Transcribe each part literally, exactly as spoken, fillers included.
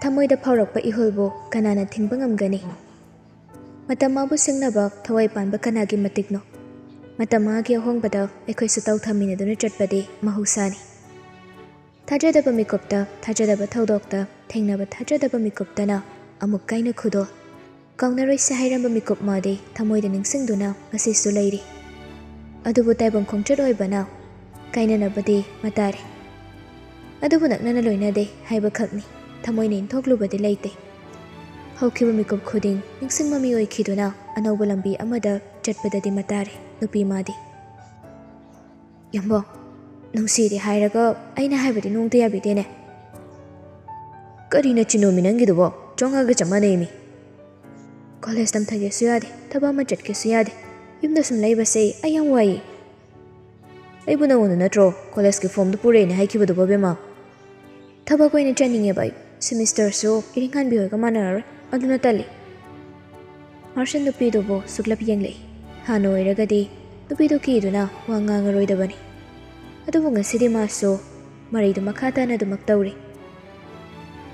ꯊꯃꯣꯏꯗ ꯐꯥꯎꯔꯛꯄ ꯏꯍꯨꯜꯕꯨ ꯀꯅꯥꯅ ꯊꯤꯡꯕ ꯉꯝꯒꯅꯤ? ꯃꯇꯝ ꯃꯥꯕꯨ ꯁꯤꯡꯅꯕ ꯊꯋꯥꯏ ꯄꯥꯟꯕ ꯀꯅꯥꯒꯤ ꯃꯇꯤꯛꯅꯣ? ꯃꯇꯝ ꯃꯥꯒꯤ ꯑꯍꯣꯡꯕꯗ ꯑꯩꯈꯣꯏꯁꯨ ꯇꯧ ꯊꯝꯃꯤꯟꯅꯗꯨꯅ ꯆꯠꯄꯗꯤ ꯃꯍꯧꯁꯥꯅꯤ꯫ ꯊꯥꯖꯗꯕ ꯃꯤꯀꯨꯞꯇ, ꯊꯥꯖꯗꯕ ꯊꯧꯗꯣꯛꯇ, ꯊꯦꯡꯅꯕ ꯊꯥꯖꯗꯕ ꯃꯤꯀꯨꯞꯇꯅ ꯑꯃꯨꯛ ꯀꯥꯏꯅ ꯈꯨꯗꯣꯜ꯫ ꯀꯥꯎꯅꯔꯣꯏꯁꯦ ꯍꯥꯏꯔꯝꯕ ꯃꯤꯀꯨꯞ ꯃꯥꯗꯤ ꯊꯃꯣꯏꯗ ꯅꯤꯡꯁꯤꯡꯗꯨꯅ ꯉꯁꯤꯁꯨ ꯂꯩꯔꯤ꯫ ꯑꯗꯨꯕꯨ ꯇꯥꯏꯕꯪ ꯈꯣꯡꯆꯠ ꯑꯣꯏꯕꯅ ꯀꯥꯏꯅꯅꯕꯗꯤ ꯃꯇꯥꯔꯦ꯫ ꯑꯗꯨꯕꯨ ꯅꯛꯅꯅ ꯂꯣꯏꯅꯗꯦ ꯍꯥꯏꯕ ꯈꯛꯅꯤ ꯊꯃꯣꯏꯅ ꯏꯟꯊꯣꯛꯂꯨꯕꯗꯤ ꯂꯩꯇꯦ꯫ ꯍꯧꯈꯤꯕ ꯃꯤꯀꯨꯞ ꯈꯨꯗꯤꯡ ꯅꯤꯡꯁꯤꯡ ꯃꯃꯤ ꯑꯣꯏꯈꯤꯗꯨꯅ ꯑꯅꯧꯕ ꯂꯝꯕꯤ ꯑꯃꯗ ꯆꯠꯄꯗꯗꯤ ꯃꯇꯥꯔꯦ ꯅꯨꯄꯤ ꯃꯥꯗꯤ꯫ ꯌꯥꯝꯕꯣ, ꯅꯨꯡꯁꯤꯗꯦ ꯍꯥꯏꯔꯒ ꯑꯩꯅ ꯍꯥꯏꯕꯗꯤ ꯅꯣꯡꯇ ꯌꯥꯕꯤꯗꯦꯅꯦ꯫ ꯀꯔꯤꯅ ꯆꯤꯅꯣꯃꯤ ꯅꯪꯒꯤꯗꯨꯕꯣ? ꯆꯣꯡꯉꯒ ꯆꯞ ꯃꯥꯟꯅꯩꯃꯤ꯫ ꯀꯣꯂꯦꯖ ꯇꯝꯊꯒꯦꯁꯨ ꯌꯥꯗꯦ, ꯊꯕꯛ ꯑꯃ ꯆꯠꯀꯦꯁꯨ ꯌꯥꯗꯦ꯫ ꯌꯨꯝꯗ ꯁꯨꯝ ꯂꯩꯕꯁꯦ ꯑꯩ ꯌꯥꯝ ꯋꯥꯏꯌꯦ꯫ ꯑꯩꯕꯨ ꯅꯉꯣꯟꯗ ꯅꯠꯇ꯭ꯔꯣ ꯀꯣꯂꯦꯖꯀꯤ ꯐꯣꯝꯗꯨ ꯄꯨꯔꯛꯑꯦꯅ ꯍꯥꯏꯈꯤꯕꯗꯨꯕꯣ, ꯕꯦꯝꯃ? ꯊꯕꯛ ꯑꯣꯏꯅ ꯆꯠꯅꯤꯡꯉꯦꯕ ꯑꯩ꯫ ꯁꯦꯃꯤꯁꯇꯔꯁꯨ ꯏꯔꯤꯡꯈꯥꯟꯕꯤ ꯍꯣꯏꯒ ꯃꯥꯟꯅꯔꯔꯣꯏ꯫ ꯑꯗꯨꯅ ꯇꯜꯂꯤ꯫ ꯃꯥꯔꯁꯟ ꯅꯨꯄꯤꯗꯨꯕꯨ ꯁꯨꯛꯂꯞ ꯌꯦꯡꯂꯛꯏ꯫ ꯍꯥꯟꯅ ꯑꯣꯏꯔꯒꯗꯤ ꯅꯨꯄꯤꯗꯨ ꯀꯤꯗꯨꯅ ꯋꯥ ꯉꯥꯡꯉꯔꯣꯏꯗꯕꯅꯤ꯫ ꯑꯗꯨꯕꯨ ꯉꯁꯤꯗꯤ ꯃꯥꯁꯨ ꯃꯔꯩꯗꯨ ꯃꯈꯥ ꯇꯥꯅ ꯑꯗꯨꯃꯛ ꯇꯧꯔꯤ꯫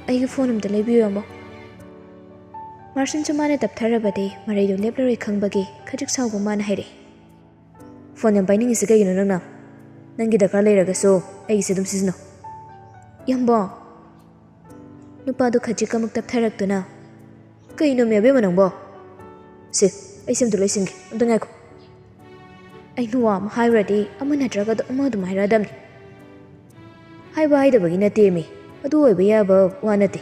"ꯑꯩꯒꯤ ꯐꯣꯟ ꯑꯝꯇ ꯂꯩꯕꯤꯌꯨ, ꯌꯥꯝꯕꯣ꯫" ꯃꯥꯔꯁꯟꯁꯨ ꯃꯥꯅ ꯇꯞꯊꯔꯕꯗꯤ ꯃꯔꯩꯗꯨ ꯂꯦꯞꯂꯔꯣꯏ ꯈꯪꯕꯒꯤ ꯈꯖꯤꯛ ꯁꯥꯎꯕ ꯃꯥꯅ ꯍꯥꯏꯔꯛꯏ꯫ "ꯐꯣꯟ ꯌꯥꯝ ꯄꯥꯏꯅꯤꯡꯉꯤꯁꯤ ꯀꯩꯒꯤꯅꯣ ꯅꯪꯅ? ꯅꯪꯒꯤ ꯗꯔꯀꯥꯔ ꯂꯩꯔꯒꯁꯨ ꯑꯩꯒꯤꯁꯦ ꯑꯗꯨꯝ ꯁꯤꯖꯤꯟꯅꯧ꯫" "ꯌꯥꯝꯕꯣ!" ꯅꯨꯄꯥꯗꯨ ꯈꯖꯤꯛ ꯑꯃꯨꯛ ꯇꯞꯊꯔꯛꯇꯨꯅ, "ꯀꯩꯅꯣꯃꯤ ꯑꯕꯦꯝꯃ ꯅꯪꯕꯣ? ꯁꯦ, ꯑꯩ ꯁꯦꯝꯗꯨ ꯂꯣꯏꯁꯤꯟꯒꯦ, ꯑꯝꯇ ꯉꯥꯏꯈꯣ꯫" ꯑꯩꯅ ꯋꯥ ꯑꯃ ꯍꯥꯏꯔꯨꯔꯗꯤ ꯑꯃ ꯅꯠꯇ꯭ꯔꯒ ꯑꯃ ꯑꯗꯨꯝ ꯍꯥꯏꯔꯛꯑꯗꯕꯅꯤ꯫ ꯍꯥꯏꯕ ꯍꯥꯏꯗꯕꯒꯤ ꯅꯠꯇꯦꯃꯤ, ꯑꯗꯨ ꯑꯣꯏꯕ ꯌꯥꯕ ꯋꯥ ꯅꯠꯇꯦ꯫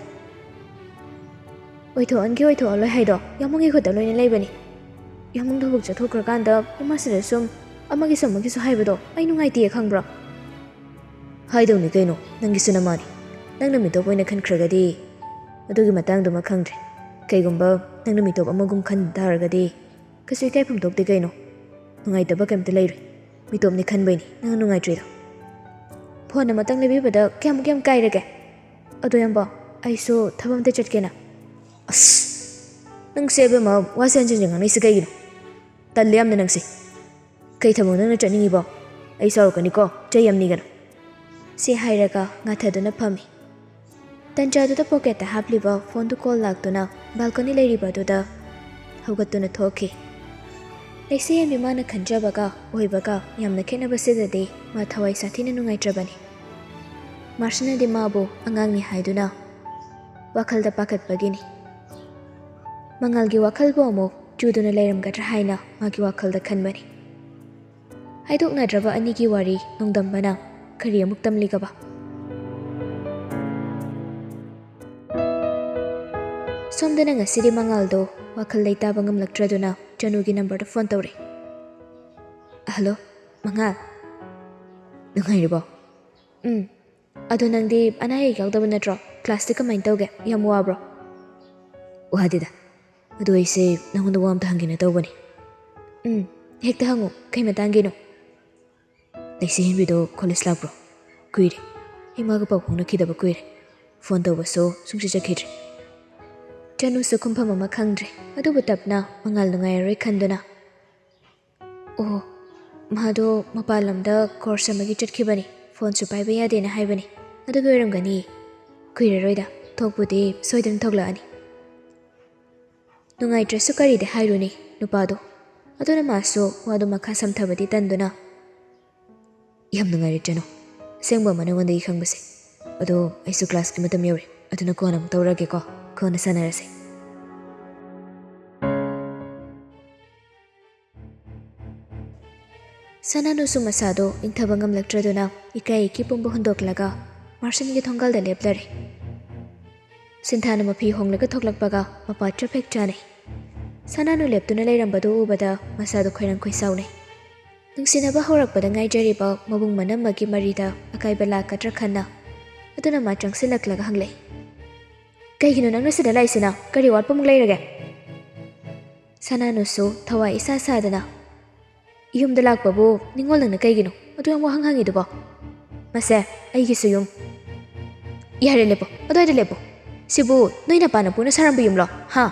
ꯑꯣꯏꯊꯣꯛꯍꯟꯒꯦ ꯑꯣꯏꯊꯣꯛꯍꯜꯂꯣꯏ ꯍꯥꯏꯗꯣ ꯌꯥꯝꯕꯨꯡꯒꯤ ꯈꯨꯠꯇ ꯂꯣꯏꯅ ꯂꯩꯕꯅꯤ꯫ ꯌꯥꯝꯕꯨꯡ ꯊꯕꯛ ꯆꯠꯊꯣꯛꯈ꯭ꯔꯀꯥꯟꯗ ꯏꯃꯥꯁꯤꯗ ꯁꯨꯝ ꯑꯃꯒꯤꯁꯨ ꯑꯃꯒꯤꯁꯨ ꯍꯥꯏꯕꯗꯣ ꯑꯩ ꯅꯨꯡꯉꯥꯏꯇꯦ ꯈꯪꯕ꯭ꯔꯣ? ꯍꯥꯏꯗꯧꯅꯤ ꯀꯩꯅꯣ, ꯅꯪꯒꯤꯁꯨ ꯅꯃꯥꯅꯤ꯫ ꯅꯪꯅ ꯃꯤꯇꯣꯞ ꯑꯣꯏꯅ ꯈꯟꯈ꯭ꯔꯒꯗꯤ ꯑꯗꯨꯒꯤ ꯃꯇꯥꯡꯗꯨꯃ ꯈꯪꯗ꯭ꯔꯦ꯫ ꯀꯩꯒꯨꯝꯕ ꯅꯪꯅ ꯃꯤꯇꯣꯞ ꯑꯃꯒꯨꯝ ꯈꯟ ꯇꯥꯔꯒꯗꯤ ꯀꯩꯁꯨ ꯏꯀꯥꯏꯐꯝ ꯊꯣꯛꯇꯦ ꯀꯩꯅꯣ꯫ ꯅꯨꯡꯉꯥꯏꯇꯕ ꯀꯩꯝꯇ ꯂꯩꯔꯣꯏ꯫ ꯃꯤꯇꯣꯞꯅꯤ ꯈꯟꯕꯩꯅꯤ ꯅꯪꯅ ꯅꯨꯡꯉꯥꯏꯇ꯭ꯔꯤꯗꯣ꯫ ꯐꯣꯟ ꯑꯃꯇꯪ ꯂꯩꯕꯤꯕꯗ ꯀꯌꯥꯃꯨꯛ ꯌꯥꯝ ꯀꯥꯏꯔꯒꯦ? ꯑꯗꯣ ꯌꯥꯝꯕꯣ, ꯑꯩꯁꯨ ꯊꯕꯛ ꯑꯝꯇ ꯆꯠꯀꯦꯅ꯫ ꯑꯁ! ꯅꯪꯁꯦ ꯑꯕꯦꯝꯃ, ꯋꯥꯁꯦ ꯍꯟꯖꯤꯟ ꯍꯟꯖꯤꯟ ꯉꯥꯡꯅꯩꯁꯦ ꯀꯩꯒꯤꯅꯣ? ꯇꯜꯂꯦ ꯌꯥꯝꯅ ꯅꯪꯁꯦ꯫ ꯀꯩ ꯊꯕꯛ ꯅꯪꯅ ꯆꯠꯅꯤꯡꯉꯤꯕꯣ? ꯑꯩ ꯁꯥꯎꯔꯛꯀꯅꯤꯀꯣ, ꯆꯩ ꯌꯥꯝ ꯅꯤꯒꯅꯨ꯫ ꯁꯤ ꯍꯥꯏꯔꯒ ꯉꯥꯊꯗꯨꯅ ꯐꯝꯃꯤ꯫ ꯇꯟꯖꯥꯗꯨꯗ ꯄꯣꯀꯦꯠꯇ ꯍꯥꯞꯂꯤꯕ ꯐꯣꯟꯗꯨ ꯀꯣꯜ ꯂꯥꯛꯇꯨꯅ ꯕꯥꯜꯀꯣꯅꯤ ꯂꯩꯔꯤꯕ ꯑꯗꯨꯗ ꯍꯧꯒꯠꯇꯨꯅ ꯊꯣꯛꯈꯤ꯫ ꯂꯩꯁꯦꯝꯕꯤ ꯃꯥꯅ ꯈꯟꯖꯕꯒ ꯑꯣꯏꯕꯒ ꯌꯥꯝꯅ ꯈꯦꯠꯅꯕꯁꯤꯗꯗꯤ ꯃꯥ ꯊꯋꯥꯏ ꯁꯥꯊꯤꯅ ꯅꯨꯡꯉꯥꯏꯇ꯭ꯔꯕꯅꯤ꯫ ꯃꯥꯔꯁꯅꯗꯤ ꯃꯥꯕꯨ ꯑꯉꯥꯡꯅꯤ ꯍꯥꯏꯗꯨꯅ ꯋꯥꯈꯜꯗ ꯄꯥꯈꯠꯄꯒꯤꯅꯤ꯫ ꯃꯉꯥꯜꯒꯤ ꯋꯥꯈꯜꯕꯨ ꯑꯃꯨꯛ ꯆꯨꯗꯨꯅ ꯂꯩꯔꯝꯒꯗ꯭ꯔꯥ ꯍꯥꯏꯅ ꯃꯥꯒꯤ ꯋꯥꯈꯜꯗ ꯈꯟꯕꯅꯤ꯫ ꯍꯥꯏꯗꯣꯛꯅꯗ꯭ꯔꯕ ꯑꯅꯤꯒꯤ ꯋꯥꯔꯤ ꯅꯣꯡꯗꯝꯕꯅ ꯀꯔꯤ ꯑꯃꯨꯛ ꯇꯝꯂꯤꯒꯕ? ꯁꯣꯝꯗꯅ ꯉꯁꯤꯗꯤ ꯃꯉꯥꯜꯗꯣ ꯋꯥꯈꯜ ꯂꯩꯇꯥꯕ ꯉꯝꯂꯛꯇ꯭ꯔꯗꯨꯅ ꯆꯅꯨꯒꯤ ꯅꯝꯕꯔꯗ ꯐꯣꯟ ꯇꯧꯔꯦ꯫ "ꯍꯜꯂꯣ, ꯃꯉꯥꯜ꯫ ꯅꯨꯡꯉꯥꯏꯔꯤꯕꯣ?" "ꯎꯝ꯫ ꯑꯗꯣ ꯅꯪꯗꯤ ꯑꯅꯥ ꯑꯌꯦꯛ ꯌꯥꯎꯗꯕ ꯅꯠꯇ꯭ꯔꯣ? ꯀ꯭ꯂꯥꯁꯇꯤ ꯀꯃꯥꯏꯅ ꯇꯧꯒꯦ? ꯌꯥꯝ ꯋꯥꯕ꯭ꯔꯣ?" "ꯋꯥꯗꯦꯗ꯫ ꯑꯗꯣ ꯑꯩꯁꯦ ꯅꯪꯉꯣꯟꯗ ꯋꯥ ꯑꯝꯇ ꯍꯪꯒꯦꯅ ꯇꯧꯕꯅꯤ꯫" "ꯎꯝ, ꯍꯦꯛꯇ ꯍꯪꯉꯨ꯫ ꯀꯩ ꯃꯇꯥꯡꯒꯤꯅꯣ?" "ꯂꯩꯁꯦꯝꯕꯤꯗꯣ ꯀꯣꯂꯦꯖ ꯂꯥꯛꯄ꯭ꯔꯣ? ꯀꯨꯏꯔꯦ꯫ ꯏꯃꯥꯒ ꯄꯥꯎ ꯐꯥꯎꯅꯈꯤꯗꯕ ꯀꯨꯏꯔꯦ꯫ ꯐꯣꯟ ꯇꯧꯕꯁꯨ ꯁꯨꯡꯆꯠ ꯆꯠꯈꯤꯗ꯭ꯔꯦ꯫" ꯆꯅꯨꯁꯨ ꯈꯨꯝꯐꯝ ꯑꯃ ꯈꯪꯗ꯭ꯔꯦ꯫ ꯑꯗꯨꯕꯨ ꯇꯞꯅ ꯃꯉꯥꯜ ꯅꯨꯡꯉꯥꯏꯔꯔꯣꯏ ꯈꯟꯗꯨꯅ, "ꯑꯣ, ꯃꯥꯗꯣ ꯃꯄꯥꯟ ꯂꯝꯗ ꯀꯣꯔꯁ ꯑꯃꯒꯤ ꯆꯠꯈꯤꯕꯅꯤ, ꯐꯣꯟꯁꯨ ꯄꯥꯏꯕ ꯌꯥꯗꯦꯅ ꯍꯥꯏꯕꯅꯤ꯫ ꯑꯗꯨꯒꯤ ꯑꯣꯏꯔꯝꯒꯅꯤ꯫ ꯀꯨꯏꯔꯔꯣꯏꯗ, ꯊꯣꯛꯄꯨꯗꯤ ꯁꯣꯏꯗꯅ ꯊꯣꯛꯂꯛꯑꯅꯤ꯫" ꯅꯨꯡꯉꯥꯏꯇ꯭ꯔꯁꯨ ꯀꯔꯤꯗꯤ ꯍꯥꯏꯔꯨꯅꯤ ꯅꯨꯄꯥꯗꯣ꯫ ꯑꯗꯨꯅ ꯃꯥꯁꯨ ꯋꯥꯗꯨ ꯃꯈꯥ ꯁꯝꯊꯕꯗꯤ ꯇꯟꯗꯨꯅ, "ꯌꯥꯝ ꯅꯨꯡꯉꯥꯏꯔꯦ ꯆꯅꯨ, ꯑꯁꯦꯡꯕ ꯑꯃ ꯅꯉꯣꯟꯗꯒꯤ ꯈꯪꯕꯁꯦ꯫ ꯑꯗꯣ ꯑꯩꯁꯨ ꯀ꯭ꯂꯥꯁꯀꯤ ꯃꯇꯝ ꯌꯧꯔꯦ, ꯑꯗꯨꯅ ꯀꯣꯟꯅ ꯑꯃꯨꯛ ꯇꯧꯔꯛꯑꯒꯦꯀꯣ, ꯀꯣꯟꯅ ꯁꯥꯟꯅꯔꯁꯦ꯫" ꯁꯅꯥꯅꯨꯁꯨ ꯃꯁꯥꯗꯣ ꯏꯪꯊꯕ ꯉꯝꯂꯛꯇ꯭ꯔꯗꯨꯅ ꯏꯀꯥꯏ ꯏꯀꯤ ꯄꯨꯝꯕ ꯍꯨꯟꯗꯣꯛꯂꯒ ꯃꯥꯔꯁꯟꯒꯤ ꯊꯣꯡꯒꯥꯜꯗ ꯂꯦꯞꯂꯔꯦ꯫ ꯁꯤꯟꯊꯥꯅ ꯃꯐꯤ ꯍꯣꯡꯂꯒ ꯊꯣꯛꯂꯛꯄꯒ ꯃꯄꯥ ꯇ꯭ꯔꯦꯐꯤꯛ ꯆꯥꯅꯩ꯫ ꯁꯅꯥꯅꯨ ꯂꯦꯞꯇꯨꯅ ꯂꯩꯔꯝꯕꯗꯨ ꯎꯕꯗ ꯃꯁꯥꯗꯣ ꯈꯣꯏꯔꯥꯡ ꯈꯣꯏꯁꯥꯎꯅꯩ꯫ ꯅꯨꯡꯁꯤꯅꯕ ꯍꯧꯔꯛꯄꯗ ꯉꯥꯏꯖꯔꯤꯕ ꯃꯕꯨꯡ ꯃꯅꯝꯃꯒꯤ ꯃꯔꯤꯗ ꯑꯀꯥꯏꯕ ꯂꯥꯛꯀꯗ꯭ꯔꯥ ꯈꯟꯅ ꯑꯗꯨꯅ ꯃꯥ ꯆꯪꯁꯤꯜꯂꯛꯂꯒ ꯍꯪꯂꯛꯏ, "ꯀꯩꯒꯤꯅꯣ ꯅꯪꯅ ꯁꯤꯗ ꯂꯥꯛꯏꯁꯤꯅ? ꯀꯔꯤ ꯑꯋꯥꯠꯄꯃꯨꯛ ꯂꯩꯔꯒꯦ?" ꯁꯅꯥꯅꯨꯁꯨ ꯊꯋꯥꯏ ꯏꯁꯥ ꯁꯥꯗꯅ, "ꯌꯨꯝꯗ ꯂꯥꯛꯄꯕꯨ ꯅꯤꯡꯉꯣꯜ ꯅꯪꯅ ꯀꯩꯒꯤꯅꯣ ꯑꯗꯨ ꯌꯥꯝ ꯋꯥꯍꯪ ꯍꯪꯉꯤꯗꯨꯕꯣ? ꯃꯁꯦ ꯑꯩꯒꯤꯁꯨ ꯌꯨꯝ꯫" "ꯌꯥꯔꯦ, ꯂꯦꯞꯄꯣ, ꯑꯗꯨꯋꯥꯏꯗ ꯂꯦꯞꯄꯣ꯫ ꯁꯤꯕꯨ ꯅꯣꯏ ꯅꯄꯥ ꯅꯄꯨꯅ ꯁꯥꯔꯝꯕ ꯌꯨꯝꯂꯣ? ꯍꯥ?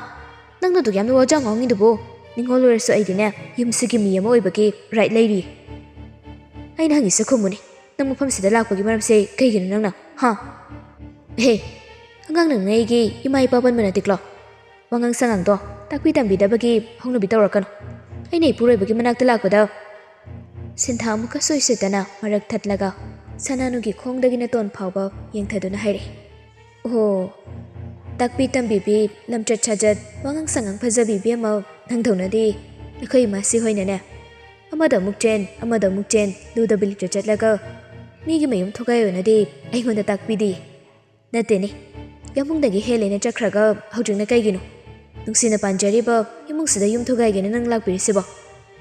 ꯅꯪꯅ ꯑꯗꯨꯛ ꯌꯥꯝꯅ ꯋꯥꯖꯥ ꯉꯥꯡꯉꯤꯗꯨꯕꯨ? ꯅꯤꯡꯉꯣꯜ ꯑꯣꯏꯔꯁꯨ ꯑꯩꯗꯤꯅꯦ ꯌꯨꯝꯁꯤꯒꯤ ꯃꯤ ꯑꯃ ꯑꯣꯏꯕꯒꯤ ꯔꯥꯏꯠ ꯂꯩꯔꯤ꯫" "ꯑꯩꯅ ꯍꯪꯉꯤꯁꯦ ꯈꯨꯝꯃꯨꯅꯦ꯫ ꯅꯪ ꯃꯐꯝꯁꯤꯗ ꯂꯥꯛꯄꯒꯤ ꯃꯔꯝꯁꯦ ꯀꯩꯒꯤꯅꯣ ꯅꯪꯅ? ꯍꯥ?" "ꯍꯦ, ꯑꯉꯥꯡ ꯅꯪꯅ ꯑꯩꯒꯤ ꯏꯃꯥ ꯏꯄꯥ ꯄꯟꯕ ꯅꯠꯇꯦꯀꯣ? ꯋꯥꯉꯥꯡ ꯁꯉꯥꯡꯗꯣ ꯇꯥꯛꯄꯤ ꯇꯝꯕꯤꯗꯕꯒꯤ ꯍꯧꯅꯕꯤ ꯇꯧꯔꯛꯀꯅꯨ꯫ ꯑꯩꯅ ꯏꯄꯨꯔꯣꯏꯕꯒꯤ ꯃꯅꯥꯛꯇ ꯂꯥꯛꯄꯗ ꯁꯤꯟꯊꯥ ꯑꯃꯨꯛꯀꯁꯨ ꯏꯁꯤꯠꯇꯅ ꯃꯔꯛ ꯊꯠꯂꯒ ꯁꯅꯥꯅꯨꯒꯤ ꯈꯣꯡꯗꯒꯤ ꯅꯇꯣꯟ ꯐꯥꯎꯕ ꯌꯦꯡꯊꯗꯨꯅ ꯍꯥꯏꯔꯛꯏ꯫ "ꯑꯣ, ꯇꯥꯛꯄꯤ ꯇꯝꯕꯤꯕꯤ, ꯂꯝꯆꯠ ꯁꯥꯖꯠ, ꯋꯥꯉꯥꯡ ꯁꯉꯥꯡ ꯐꯖꯕꯤ ꯏꯕꯦꯝꯃ, ꯅꯪꯗꯧꯅꯗꯤ ꯑꯩꯈꯣꯏ ꯏꯃꯥꯁꯤ ꯍꯣꯏꯅꯅꯦ, ꯑꯃꯗ ꯑꯃꯨꯛ ꯆꯦꯟ, ꯑꯃꯗ ꯑꯃꯨꯛ ꯆꯦꯟ, ꯂꯨꯗ ꯕꯤꯂꯤꯇ ꯆꯠꯂꯒ ꯃꯤꯒꯤ ꯃꯌꯨꯝ ꯊꯨꯒꯥꯏꯌꯣꯅꯗꯤ ꯑꯩꯉꯣꯟꯗ ꯇꯥꯛꯄꯤꯗꯤ꯫ ꯅꯠꯇꯦꯅꯦ, ꯌꯥꯝꯕꯨꯡꯗꯒꯤ ꯍꯦꯜꯂꯦꯅ ꯆꯠꯈ꯭ꯔꯒ ꯍꯧꯖꯤꯛꯅ ꯀꯩꯒꯤꯅꯣ? ꯅꯨꯡꯁꯤꯅ ꯄꯥꯟꯖꯔꯤꯕ ꯏꯃꯨꯡꯁꯤꯗ ꯌꯨꯝ ꯊꯨꯒꯥꯏꯒꯦꯅ ꯅꯪ ꯂꯥꯛꯄꯤꯔꯤꯁꯤꯕꯣ?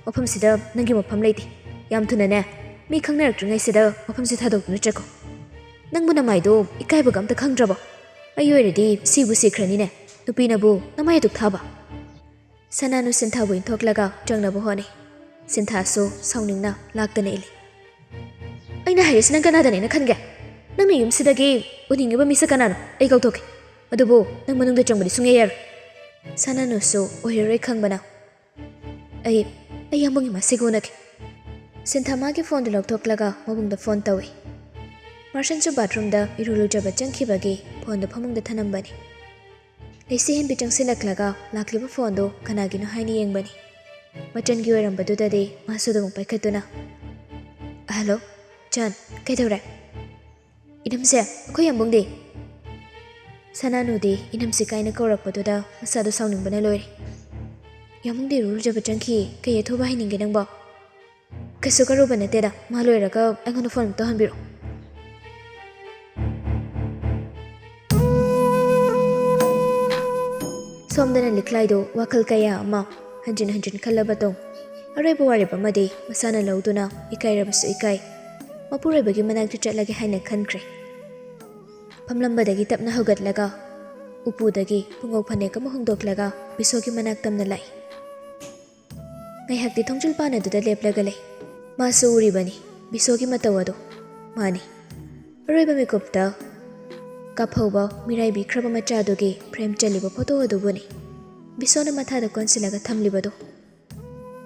ꯃꯐꯝꯁꯤꯗ ꯅꯪꯒꯤ ꯃꯐꯝ ꯂꯩꯇꯦ꯫ ꯌꯥꯝ ꯊꯨꯅꯅꯦ, ꯃꯤ ꯈꯪꯅꯔꯛꯇ꯭ꯔꯤꯉꯩꯁꯤꯗ ꯃꯐꯝꯁꯤ ꯊꯥꯗꯣꯛꯇꯨꯅ ꯆꯠꯈꯣ꯫ ꯅꯪꯕꯨ ꯅꯃꯥꯏꯗꯣ ꯏꯀꯥꯏꯕꯒ ꯑꯝꯇ ꯈꯪꯗ꯭ꯔꯕꯣ? ꯑꯩ ꯑꯣꯏꯔꯗꯤ ꯁꯤꯕꯨ ꯁꯤꯈ꯭ꯔꯅꯤꯅꯦ, ꯅꯨꯄꯤꯅꯕꯨ ꯅꯃꯥꯏ ꯑꯗꯨꯛ ꯊꯥꯕ?" ꯁꯅꯥꯅꯨ ꯁꯤꯟꯊꯥꯕꯨ ꯏꯟꯊꯣꯛꯂꯒ ꯆꯪꯅꯕ ꯍꯣꯠꯅꯩ꯫ ꯁꯤꯟꯊꯥꯁꯨ ꯁꯥꯎꯅꯤꯡꯅ ꯂꯥꯛꯇꯅ ꯏꯜꯂꯤ꯫ "ꯑꯩꯅ ꯍꯥꯏꯔꯤꯁꯤ ꯅꯪ ꯀꯅꯥꯗꯅꯦꯅ ꯈꯟꯒꯦ? ꯅꯪꯅ ꯌꯨꯝꯁꯤꯗꯒꯤ ꯎꯅꯤꯡꯉꯤꯕ ꯃꯤꯁꯦ ꯀꯅꯥꯅꯣ? ꯑꯩ ꯀꯧꯊꯣꯛꯀꯦ꯫ ꯑꯗꯨꯕꯨ ꯅꯪ ꯃꯅꯨꯡꯗ ꯆꯪꯕꯗꯤ ꯁꯨꯡꯌꯥ ꯌꯥꯔꯣꯏ꯫" ꯁꯅꯥꯅꯨꯁꯨ ꯑꯣꯏꯔꯔꯣꯏ ꯈꯪꯕꯅ, "ꯑꯩ, ꯑꯩ ꯌꯥꯝꯕꯨꯡꯒꯤ ꯃꯁꯤꯒ ꯎꯅꯒꯦ꯫" ꯁꯤꯟꯊꯥ ꯃꯥꯒꯤ ꯐꯣꯟꯗꯨ ꯂꯧꯊꯣꯛꯂꯒ ꯃꯕꯨꯡꯗ ꯐꯣꯟ ꯇꯧꯏ꯫ ꯃꯥꯔꯁꯟꯁꯨ ꯕꯥꯊꯔꯨꯝꯗ ꯏꯔꯨ ꯂꯨꯖꯕ ꯆꯪꯈꯤꯕꯒꯤ ꯐꯣꯟꯗꯨ ꯐꯃꯨꯡꯗ ꯊꯅꯝꯕꯅꯤ꯫ ꯂꯩꯁꯤ ꯍꯦꯟꯕꯤ ꯆꯪꯁꯤꯜꯂꯛꯂꯒ ꯂꯥꯛꯂꯤꯕ ꯐꯣꯟꯗꯨ ꯀꯅꯥꯒꯤꯅꯣ ꯍꯥꯏꯅ ꯌꯦꯡꯕꯅꯤ꯫ ꯃꯆꯟꯒꯤ ꯑꯣꯏꯔꯝꯕꯗꯨꯗꯗꯤ ꯃꯥꯁꯨ ꯑꯗꯨꯃꯛ ꯄꯥꯏꯈꯠꯇꯨꯅ, "ꯍꯜꯂꯣ, ꯆꯟ, ꯀꯩꯗꯧꯔꯦ?" "ꯏꯅꯝꯁꯦ, ꯑꯩꯈꯣꯏ ꯌꯥꯝꯕꯨꯡꯗꯤ?" ꯁꯅꯥꯅꯨꯗꯤ ꯏꯅꯝꯁꯤ ꯀꯥꯏꯅ ꯀꯧꯔꯛꯄꯗꯨꯗ ꯃꯁꯥꯗꯣ ꯁꯥꯎꯅꯤꯡꯕꯅ ꯂꯣꯏꯔꯦ꯫ "ꯌꯥꯝꯕꯨꯡꯗꯤ ꯏꯔꯨ ꯂꯨꯖꯕ ꯆꯪꯈꯤ, ꯀꯩ ꯑꯊꯨꯕ ꯍꯥꯏꯅꯤꯡꯒꯦ ꯅꯪꯕꯣ?" "ꯀꯩꯁꯨ ꯀꯔꯨꯕ ꯅꯠꯇꯦꯗ, ꯃꯥ ꯂꯣꯏꯔꯒ ꯑꯩꯉꯣꯟꯗ ꯐꯣꯟ ꯑꯝꯇ ꯇꯧꯍꯟꯕꯤꯔꯛꯑꯣ꯫" ꯁꯣꯝꯗꯅ ꯂꯤꯛꯂꯥꯏꯗꯨ ꯋꯥꯈꯜ ꯀꯌꯥ ꯑꯃ ꯍꯟꯖꯤꯟ ꯍꯟꯖꯤꯟ ꯈꯜꯂꯕ ꯇꯨꯡ, ꯑꯔꯣꯏꯕ ꯋꯥꯔꯦꯞ ꯑꯃꯗꯤ ꯃꯁꯥꯅ ꯂꯧꯗꯨꯅ ꯏꯀꯥꯏꯔꯕꯁꯨ ꯏꯀꯥꯏ, ꯃꯄꯨꯔꯣꯏꯕꯒꯤ ꯃꯅꯥꯛꯇ ꯆꯠꯂꯒꯦ ꯍꯥꯏꯅ ꯈꯟꯈ꯭ꯔꯦ꯫ ꯐꯝꯂꯝꯕꯗꯒꯤ ꯇꯞꯅ ꯍꯧꯒꯠꯂꯒ ꯎꯄꯨꯗꯒꯤ ꯄꯨꯡꯉꯧ ꯐꯅꯦꯛ ꯑꯃ ꯍꯣꯡꯗꯣꯛꯂꯒ ꯕꯤꯁꯣꯒꯤ ꯃꯅꯥꯛ ꯇꯝꯅ ꯂꯥꯛꯏ꯫ ꯉꯥꯏꯍꯥꯛꯇꯤ ꯊꯣꯡꯖꯤꯜ ꯄꯥꯟ ꯑꯗꯨꯗ ꯂꯦꯞꯂꯒ ꯂꯩ꯫ ꯃꯥꯁꯨ ꯎꯔꯤꯕꯅꯤ ꯕꯤꯁꯣꯒꯤ ꯃꯇꯧ ꯑꯗꯨ꯫ ꯃꯥꯅꯤ, ꯑꯔꯣꯏꯕ ꯃꯤꯀꯨꯞꯇ ꯀꯥꯞꯍꯧꯕ ꯃꯤꯔꯥꯏꯕꯤꯈ꯭ꯔꯕ ꯃꯆꯥꯗꯨꯒꯤ ꯐ꯭ꯔꯦꯝ ꯆꯜꯂꯤꯕ ꯐꯣꯇꯣ ꯑꯗꯨꯕꯨꯅꯤ ꯕꯤꯁꯣꯅ ꯃꯊꯥꯗ ꯀꯣꯟꯁꯤꯜꯂꯒ ꯊꯝꯂꯤꯕꯗꯨ꯫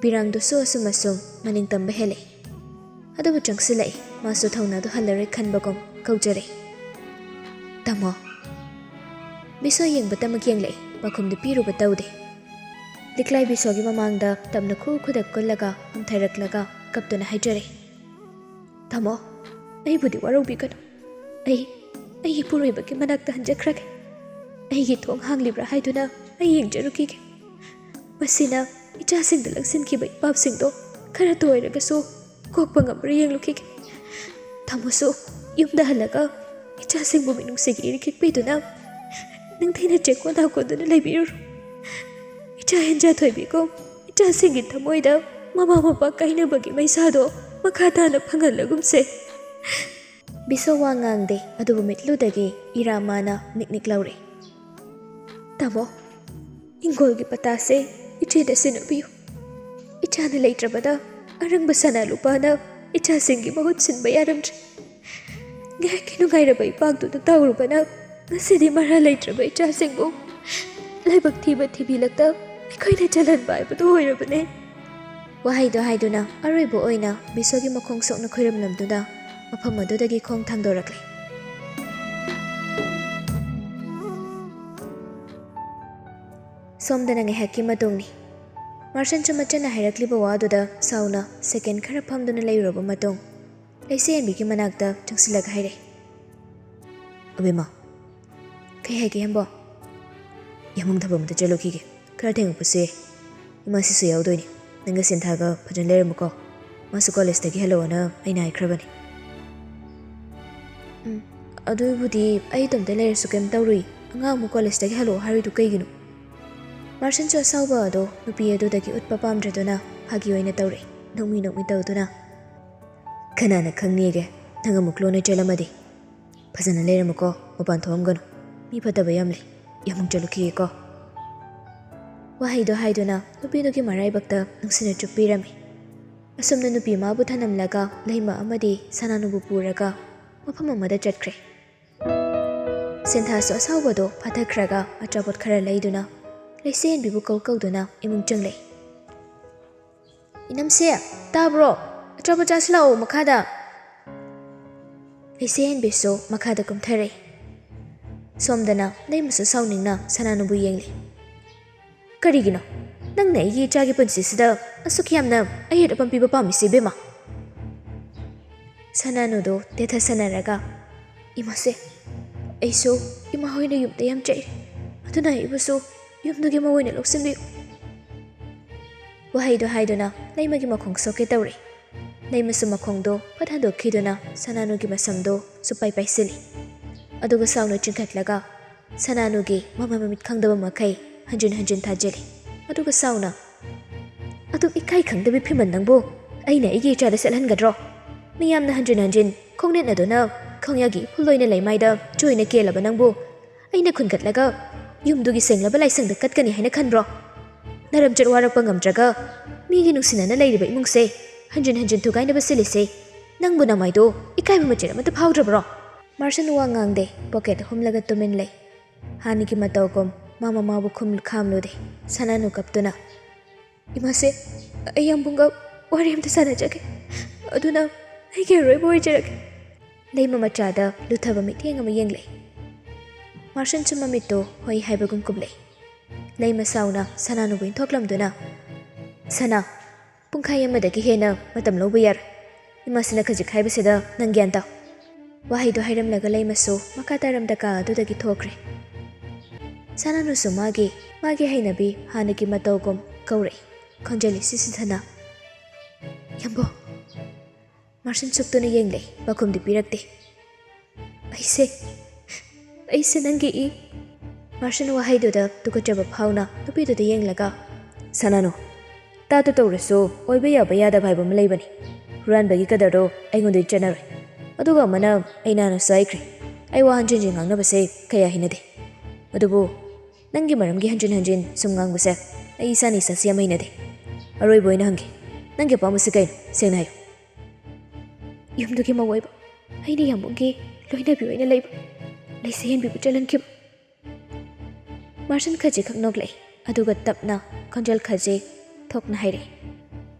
ꯄꯤꯔꯥꯡꯗꯨꯁꯨ ꯑꯁꯨꯝ ꯑꯁꯨꯝ ꯃꯅꯤꯡ ꯇꯝꯕ ꯍꯦꯜꯂꯛꯏ꯫ ꯑꯗꯨꯕꯨ ꯆꯪꯁꯤꯜꯂꯛꯏ꯫ ꯃꯥꯁꯨ ꯊꯧꯅꯥꯗꯨ ꯍꯜꯂꯔꯣꯏ ꯈꯟꯕꯒꯨꯝ ꯀꯧꯖꯔꯛꯏ, "ꯇꯥꯃꯣ꯫" ꯕꯤꯁꯣ ꯌꯦꯡꯕꯇꯃꯛ ꯌꯦꯡꯂꯛꯏ, ꯄꯥꯎꯈꯨꯝꯗꯨ ꯄꯤꯔꯨꯕ ꯇꯧꯗꯦ꯫ ꯂꯤꯛꯂꯥꯏ ꯕꯤꯁꯣꯒꯤ ꯃꯃꯥꯡꯗ ꯇꯞꯅ ꯈꯨ ꯈꯨꯗ ꯀꯨꯜꯂꯒ ꯐꯝꯊꯔꯛꯂꯒ ꯀꯞꯇꯨꯅ ꯍꯥꯏꯖꯔꯛꯏ, "ꯇꯥꯃꯣ, ꯑꯩꯕꯨꯗꯤ ꯋꯥꯔꯧꯕꯤꯒꯅꯨ꯫ ꯑꯩ ꯑꯩꯒꯤ ꯏꯄꯨꯔꯣꯏꯕꯒꯤ ꯃꯅꯥꯛꯇ ꯍꯟꯖꯈ꯭ꯔꯒꯦ꯫ ꯑꯩꯒꯤ ꯊꯣꯡ ꯍꯥꯡꯂꯤꯕ꯭ꯔꯥ ꯍꯥꯏꯗꯨꯅ ꯑꯩ ꯌꯦꯡꯖꯔꯨꯈꯤꯒꯦ꯫ ꯃꯁꯤꯅ ꯏꯆꯥꯁꯤꯡꯗ ꯂꯪꯁꯤꯟꯈꯤꯕ ꯏꯄꯥꯞꯁꯤꯡꯗꯣ ꯈꯔꯇ ꯑꯣꯏꯔꯒꯁꯨ ꯀꯣꯛꯄ ꯉꯝꯕ꯭ꯔꯥ ꯌꯦꯡꯂꯨꯈꯤꯒꯦ꯫ ꯇꯥꯃꯣꯁꯨ ꯌꯨꯝꯗ ꯍꯜꯂꯒ ꯏꯆꯥꯁꯤꯡꯕꯨ ꯃꯤꯅꯨꯡꯁꯤꯒꯤ ꯏꯔꯤꯛ ꯈꯤꯛꯄꯤꯗꯨꯅ ꯅꯤꯡꯊꯤꯅ ꯆꯦꯛꯀꯣꯟ ꯅꯥꯀꯣꯟꯗꯨꯅ ꯂꯩꯕꯤꯔꯨꯔꯣ꯫ ꯏꯆꯥ ꯍꯦꯟꯖꯥ ꯊꯣꯏꯕꯤꯒꯨꯝ ꯏꯆꯥꯁꯤꯡꯒꯤ ꯊꯃꯣꯏꯗ ꯃꯃꯥ ꯃꯄꯥ ꯀꯥꯏꯅꯕꯒꯤ ꯃꯩꯁꯥꯗꯣ ꯃꯈꯥ ꯇꯥꯅ ꯐꯪꯍꯜꯂꯒꯨꯝꯁꯦ꯫" ꯕꯤꯁꯣ ꯋꯥ ꯉꯥꯡꯗꯦ, ꯑꯗꯨꯕꯨ ꯃꯤꯠꯂꯨꯗꯒꯤ ꯏꯔꯥ ꯃꯥꯅ ꯅꯤꯛ ꯅꯤꯛ ꯂꯥꯎꯔꯛꯏ꯫ "ꯇꯥꯃꯣ, ꯍꯤꯡꯒꯣꯜꯒꯤ ꯄꯇꯥꯁꯦ ꯏꯆꯦꯗ ꯁꯤꯟꯅꯕꯤꯌꯨ꯫ ꯏꯆꯥꯅ ꯂꯩꯇ꯭ꯔꯕꯗ ꯑꯔꯪꯕ ꯁꯅꯥ ꯂꯨꯄꯥꯅ ꯏꯆꯥꯁꯤꯡꯒꯤ ꯃꯍꯨꯠ ꯁꯤꯟꯕ ꯌꯥꯔꯝꯗ꯭ꯔꯦ꯫ ꯉꯥꯏꯍꯥꯛꯀꯤ ꯅꯨꯡꯉꯥꯏꯔꯕ ꯏꯄꯥꯛꯇꯨꯗ ꯇꯧꯔꯨꯕꯅ ꯉꯁꯤꯗꯤ ꯃꯔꯥ ꯂꯩꯇ꯭ꯔꯕ ꯏꯆꯥꯁꯤꯡꯕꯨ ꯂꯥꯏꯕꯛ ꯊꯤꯕ ꯊꯤꯕꯤꯂꯛꯇ ꯑꯩꯈꯣꯏꯅ ꯆꯜꯍꯟꯕ ꯍꯥꯏꯕꯗꯨ ꯑꯣꯏꯔꯕꯅꯦ꯫" ꯋꯥꯍꯩꯗꯨ ꯍꯥꯏꯗꯨꯅ ꯑꯔꯣꯏꯕ ꯑꯣꯏꯅ ꯕꯤꯁꯣꯒꯤ ꯃꯈꯣꯡ ꯁꯣꯛꯅ ꯈꯣꯏꯔꯝꯂꯝꯗꯨꯅ ꯃꯐꯝ ꯑꯗꯨꯗꯒꯤ ꯈꯣꯡ ꯊꯥꯡꯗꯣꯔꯛꯂꯦ꯫ ꯁꯣꯝꯗꯅ ꯉꯥꯏꯍꯥꯛꯀꯤ ꯃꯇꯨꯡꯅꯤ꯫ ꯃꯥꯔꯁꯟꯁꯨ ꯃꯆꯟꯅ ꯍꯥꯏꯔꯛꯂꯤꯕ ꯋꯥꯗꯨꯗ ꯁꯥꯎꯅ ꯁꯦꯀꯦꯟ ꯈꯔ ꯐꯝꯗꯨꯅ ꯂꯩꯔꯨꯔꯕ ꯃꯇꯨꯡ, ꯂꯩꯆꯦ ꯍꯦꯟꯕꯤꯒꯤ ꯃꯅꯥꯛꯇ ꯆꯪꯁꯤꯜꯂꯒ ꯍꯥꯏꯔꯛꯏ, "ꯑꯕꯦꯝꯃ, ꯀꯩ ꯍꯥꯏꯒꯦ ꯍꯦꯝꯕꯣ?" "ꯌꯥꯃꯪ ꯊꯕꯛ ꯑꯃꯇ ꯆꯠꯂꯨꯈꯤꯒꯦ꯫ ꯈꯔ ꯊꯦꯡꯉꯛꯄꯁꯨ ꯌꯥꯏ꯫ ꯏꯃꯥꯁꯤꯁꯨ ꯌꯥꯎꯗꯣꯏꯅꯤ꯫ ꯅꯪꯒ ꯁꯤꯟꯊꯥꯒ ꯐꯖꯅ ꯂꯩꯔꯝꯃꯨꯀꯣ꯫ ꯃꯥꯁꯨ ꯀꯣꯂꯦꯖꯇꯒꯤ ꯍꯜꯂꯛꯑꯣꯅ ꯑꯩꯅ ꯍꯥꯏꯈ꯭ꯔꯕꯅꯤ꯫" "ꯎꯝ, ꯑꯗꯨꯕꯨꯗꯤ ꯑꯩ ꯏꯇꯣꯝꯇ ꯂꯩꯔꯁꯨ ꯀꯩꯝ ꯇꯧꯔꯨꯏ꯫ ꯑꯉꯥꯡ ꯑꯃꯨꯛ ꯀꯣꯂꯦꯖꯇꯒꯤ ꯍꯜꯂꯛꯑꯣ ꯍꯥꯏꯔꯨꯏꯗꯨ ꯀꯩꯒꯤꯅꯣ?" ꯃꯥꯔꯁꯟꯁꯨ ꯑꯁꯥꯎꯕ ꯑꯗꯣ ꯅꯨꯄꯤ ꯑꯗꯨꯗꯒꯤ ꯎꯠꯄ ꯄꯥꯝꯗ꯭ꯔꯗꯨꯅ ꯐꯥꯒꯤ ꯑꯣꯏꯅ ꯇꯧꯔꯛꯏ, ꯅꯣꯛꯃꯤ ꯅꯣꯛꯃꯤ ꯇꯧꯗꯨꯅ꯫ "ꯀꯅꯥꯅ ꯈꯪꯅꯤꯒꯦ, ꯅꯪ ꯑꯃꯨꯛ ꯂꯣꯟꯅ ꯆꯦꯜꯂꯝꯃꯗꯤ? ꯐꯖꯅ ꯂꯩꯔꯝꯃꯨꯀꯣ, ꯃꯄꯥꯟ ꯊꯣꯛꯑꯝꯒꯅꯨ꯫ ꯃꯤ ꯐꯠꯇꯕ ꯌꯥꯝ ꯂꯩ꯫ ꯌꯥꯃꯪ ꯆꯠꯂꯨꯈꯤꯒꯦꯀꯣ꯫" ꯋꯥꯍꯩꯗꯣ ꯍꯥꯏꯗꯨꯅ ꯅꯨꯄꯤꯗꯨꯒꯤ ꯃꯔꯥꯏꯕꯛꯇ ꯅꯨꯡꯁꯤꯅ ꯆꯨꯞꯄꯤꯔꯝꯃꯤ꯫ ꯑꯁꯨꯝꯅ ꯅꯨꯄꯤ ꯑꯃꯕꯨ ꯊꯅꯝꯂꯒ ꯂꯩꯃ ꯑꯃꯗꯤ ꯁꯅꯥꯅꯨꯕꯨ ꯄꯨꯔꯒ ꯃꯐꯝ ꯑꯃꯗ ꯆꯠꯈ꯭ꯔꯦ꯫ ꯁꯦꯟꯊꯥꯁꯨ ꯑꯁꯥꯎꯕꯗꯣ ꯐꯥꯊꯈ꯭ꯔꯒ ꯑꯆꯥꯄꯣꯠ ꯈꯔ ꯂꯩꯗꯨꯅ ꯂꯩꯆꯦ ꯍꯦꯟꯕꯤꯕꯨ ꯀꯧ ꯀꯧꯗꯨꯅ ꯏꯃꯨꯡ ꯆꯪꯂꯛꯏ꯫ "ꯏꯅꯝꯁꯦ, ꯇꯥꯕ꯭ꯔꯣ? ꯑꯆꯥꯄꯣꯠ ꯆꯥꯁꯤ ꯂꯥꯛꯑꯣ ꯃꯈꯥꯗ꯫" ꯂꯩꯆꯦ ꯍꯦꯟꯕꯤꯁꯨ ꯃꯈꯥꯗ ꯀꯨꯝꯊꯔꯛꯏ꯫ ꯁꯣꯝꯗꯅ ꯂꯩꯃꯁꯨ ꯁꯥꯎꯅꯤꯡꯅ ꯁꯅꯥꯅꯨꯕꯨ ꯌꯦꯡꯂꯤ꯫ "ꯀꯔꯤꯒꯤꯅꯣ ꯅꯪꯅ ꯑꯩꯒꯤ ꯏꯆꯥꯒꯤ ꯄꯨꯟꯁꯤꯁꯤꯗ ꯑꯁꯨꯛ ꯌꯥꯝꯅ ꯑꯌꯦꯠ ꯑꯄꯟ ꯄꯤꯕ ꯄꯥꯝꯃꯤꯁꯤ, ꯏꯕꯦꯝꯃ?" ꯁꯅꯥꯅꯨꯗꯨ ꯇꯦꯊꯁꯟꯅꯔꯒ, "ꯏꯃꯥꯁꯦ, ꯑꯩꯁꯨ ꯏꯃꯥ ꯍꯣꯏꯅ ꯌꯨꯝꯗ ꯌꯥꯝ ꯆꯩꯔꯦ, ꯑꯗꯨꯅ ꯑꯩꯕꯨꯁꯨ ꯌꯨꯝꯗꯨꯒꯤ ꯃꯧ ꯑꯣꯏꯅ ꯂꯧꯁꯤꯟꯕꯤꯌꯨ"꯫ ꯋꯥꯍꯩꯗꯨ ꯍꯥꯏꯗꯨꯅ ꯂꯩꯃꯒꯤ ꯃꯈꯣꯡ ꯁꯣꯛꯀꯦ ꯇꯧꯔꯦ꯫ ꯂꯩꯃꯁꯨ ꯃꯈꯣꯡꯗꯣ ꯐꯠ ꯍꯟꯗꯣꯛꯈꯤꯗꯨꯅ ꯁꯅꯥꯅꯨꯒꯤ ꯃꯁꯝꯗꯣ ꯁꯨꯄꯥꯏ ꯄꯥꯏꯁꯤꯜꯂꯤ꯫ ꯑꯗꯨꯒ ꯁꯥꯎꯅ ꯆꯤꯡꯈꯠꯂꯒ ꯁꯅꯥꯅꯨꯒꯤ ꯃꯃꯥꯏ ꯃꯃꯤꯠ ꯈꯪꯗꯕ ꯃꯈꯩ ꯍꯟꯖꯤꯟ ꯍꯟꯖꯤꯟ ꯊꯥꯖꯤꯜꯂꯤ꯫ ꯑꯗꯨꯒ ꯁꯥꯎꯅ, "ꯑꯗꯨꯛ ꯏꯀꯥꯏ ꯈꯪꯗꯕꯤ ꯐꯤꯃꯟ ꯅꯪꯕꯨ ꯑꯩꯅ ꯑꯩꯒꯤ ꯏꯆꯥꯗ ꯁꯦꯠꯍꯟꯒꯗ꯭ꯔꯣ? ꯃꯤꯌꯥꯝꯅ ꯍꯟꯖꯤꯟ ꯍꯟꯖꯤꯟ ꯈꯣꯡꯅꯦꯠꯅꯗꯨꯅ ꯈꯣꯡꯌꯥꯒꯤ ꯏꯐꯨꯜ ꯑꯣꯏꯅ ꯂꯩꯃꯥꯏꯗ ꯆꯣꯏꯅ ꯀꯦꯜꯂꯕ ꯅꯪꯕꯨ ꯑꯩꯅ ꯈꯨꯟꯒꯠꯂꯒ ꯌꯨꯝꯗꯨꯒꯤ ꯁꯦꯡꯂꯕ ꯂꯥꯏꯁꯪꯗ ꯀꯠꯀꯅꯤ ꯍꯥꯏꯅ ꯈꯟꯕ꯭ꯔꯣ? ꯅꯔꯝꯆꯠ ꯋꯥꯔꯛꯄ ꯉꯝꯗ꯭ꯔꯒ ꯃꯤꯒꯤ ꯅꯨꯡꯁꯤꯅꯅ ꯂꯩꯔꯤꯕ ꯏꯃꯨꯡꯁꯦ ꯍꯟꯖꯤꯟ ꯍꯟꯖꯤꯟ ꯊꯨꯒꯥꯏꯅꯕ ꯁꯤꯜꯂꯤꯁꯦ ꯅꯪꯕꯨ ꯅꯃꯥꯏꯗꯣ ꯏꯀꯥꯏꯕ ꯃꯆꯦꯠ ꯑꯃꯠꯇ ꯐꯥꯎꯗ꯭ꯔꯕ꯭ꯔꯣ?" ꯃꯥꯔꯁꯟ ꯋꯥ ꯉꯥꯡꯗꯦ, ꯄꯣꯀꯦꯠ ꯍꯨꯝꯂꯒ ꯇꯨꯃꯤꯟ ꯂꯩ꯫ ꯍꯥꯟꯅꯒꯤ ꯃꯇꯧꯒꯨꯝ ꯃꯥ ꯃꯃꯥꯕꯨ ꯈꯨꯝ ꯈꯥꯝꯂꯨꯗꯦ꯫ ꯁꯅꯥꯅꯨ ꯀꯞꯇꯨꯅ, "ꯏꯃꯥꯁꯦ, ꯑꯩ ꯌꯥꯝꯕꯨꯡꯒ ꯋꯥꯔꯤ ꯑꯝꯇ ꯁꯥꯟꯅꯖꯒꯦ, ꯑꯗꯨꯅ ꯑꯩꯒꯤ ꯑꯔꯣꯏꯕ ꯑꯣꯏꯖꯔꯒꯦ"꯫ ꯂꯩꯃ ꯃꯆꯥꯗ ꯂꯨꯊꯕ ꯃꯤꯠꯌꯦꯡ ꯑꯃ ꯌꯦꯡꯂꯦ꯫ ꯃꯥꯔꯁꯟꯁꯨ ꯃꯃꯤꯠꯇꯨ ꯍꯣꯏ ꯍꯥꯏꯕꯒꯨꯝ ꯀꯨꯞꯂꯦ꯫ ꯂꯩꯃ ꯁꯥꯎꯅ ꯁꯅꯥꯅꯨꯕꯨ ꯏꯟꯊꯣꯛꯂꯝꯗꯨꯅ, "ꯁꯅꯥ, ꯄꯨꯡꯈꯥꯏ ꯑꯃꯗꯒꯤ ꯍꯦꯟꯅ ꯃꯇꯝ ꯂꯧꯕ ꯌꯥꯔꯣꯏ꯫ ꯏꯃꯥꯁꯤꯅ ꯈꯖꯤꯛ ꯍꯥꯏꯕꯁꯤꯗ ꯅꯪ ꯒ꯭ꯌꯥꯟ ꯇꯥꯎ"꯫ ꯋꯥꯍꯩꯗꯨ ꯍꯥꯏꯔꯝꯂꯒ ꯂꯩꯃꯁꯨ ꯃꯈꯥ ꯇꯥꯔꯝꯗ ꯀꯥ ꯑꯗꯨꯗꯒꯤ ꯊꯣꯛꯈ꯭ꯔꯦ꯫ ꯁꯅꯥꯅꯨꯁꯨ ꯃꯥꯒꯤ, ꯃꯥꯒꯤ ꯍꯩꯅꯕꯤ ꯍꯥꯟꯅꯒꯤ ꯃꯇꯧꯒꯨꯝ ꯀꯧꯔꯛꯏ, ꯈꯣꯟꯖꯦꯜ ꯏꯁꯤ ꯁꯤꯊꯅ, "ꯌꯥꯝꯕꯣ!" ꯃꯥꯔꯁꯟ ꯁꯨꯛꯇꯨꯅ ꯌꯦꯡꯂꯦ, ꯄꯥꯎꯈꯨꯝꯗꯤ ꯄꯤꯔꯛꯇꯦ꯫ "ꯑꯩꯁꯦ, ꯑꯩꯁꯦ ꯅꯪꯒꯤ ꯏ"꯫ ꯃꯥꯔꯁꯟ ꯋꯥꯍꯩꯗꯨꯗ ꯇꯨꯀꯠꯆꯕ ꯐꯥꯎꯅ ꯅꯨꯄꯤꯗꯨꯗ ꯌꯦꯡꯂꯒ, "ꯁꯅꯥꯅꯨ, ꯇꯥꯠꯇꯨ ꯇꯧꯔꯁꯨ ꯑꯣꯏꯕ ꯌꯥꯕ ꯌꯥꯗꯕ ꯍꯥꯏꯕ ꯑꯃ ꯂꯩꯕꯅꯤ꯫ ꯍꯨꯔꯥꯟꯕꯒꯤ ꯀꯗꯔꯗꯣ ꯑꯩꯉꯣꯟꯗꯗꯤ ꯆꯠꯅꯔꯣꯏ꯫ ꯑꯗꯨꯒ ꯑꯃꯅ ꯑꯩ ꯅꯍꯥꯟꯅꯁꯨ ꯍꯥꯏꯈ꯭ꯔꯦ, ꯑꯩ ꯋꯥ ꯍꯟꯖꯤꯟ ꯍꯟꯖꯤꯟ ꯉꯥꯡꯅꯕꯁꯦ ꯀꯌꯥ ꯍꯩꯅꯗꯦ꯫ ꯑꯗꯨꯕꯨ ꯅꯪꯒꯤ ꯃꯔꯝꯒꯤ ꯍꯟꯖꯤꯟ ꯍꯟꯖꯤꯟ ꯁꯨꯝ ꯉꯥꯡꯕꯁꯦ ꯑꯩ ꯏꯁꯥꯅ ꯏꯁꯥꯁꯤ ꯌꯥꯝ ꯍꯩꯅꯗꯦ꯫ ꯑꯔꯣꯏꯕ ꯑꯣꯏꯅ ꯍꯪꯒꯦ, ꯅꯪꯒꯤ ꯑꯄꯥꯝꯕꯁꯤ ꯀꯩꯅꯣ? ꯁꯦꯡꯅ ꯍꯥꯏꯌꯨ"꯫ "ꯌꯨꯝꯗꯨꯒꯤ ꯃꯧ ꯑꯣꯏꯕ, ꯑꯩꯅ ꯌꯥꯝꯕꯨꯡꯒꯤ ꯂꯣꯏꯅꯕꯤ ꯑꯣꯏꯅ ꯂꯩꯕ, ꯂꯩꯁꯦ ꯍꯦꯟꯕꯤꯕꯨ ꯆꯜꯍꯟꯈꯤꯕ"꯫ ꯃꯥꯔꯁꯟ ꯈꯖꯤꯛꯈꯛ ꯅꯣꯛꯂꯛꯏ, ꯑꯗꯨꯒ ꯇꯞꯅ ꯈꯣꯟꯖꯦꯜ ꯈꯖꯤꯛ ꯊꯣꯛꯅ ꯍꯥꯏꯔꯛꯏ,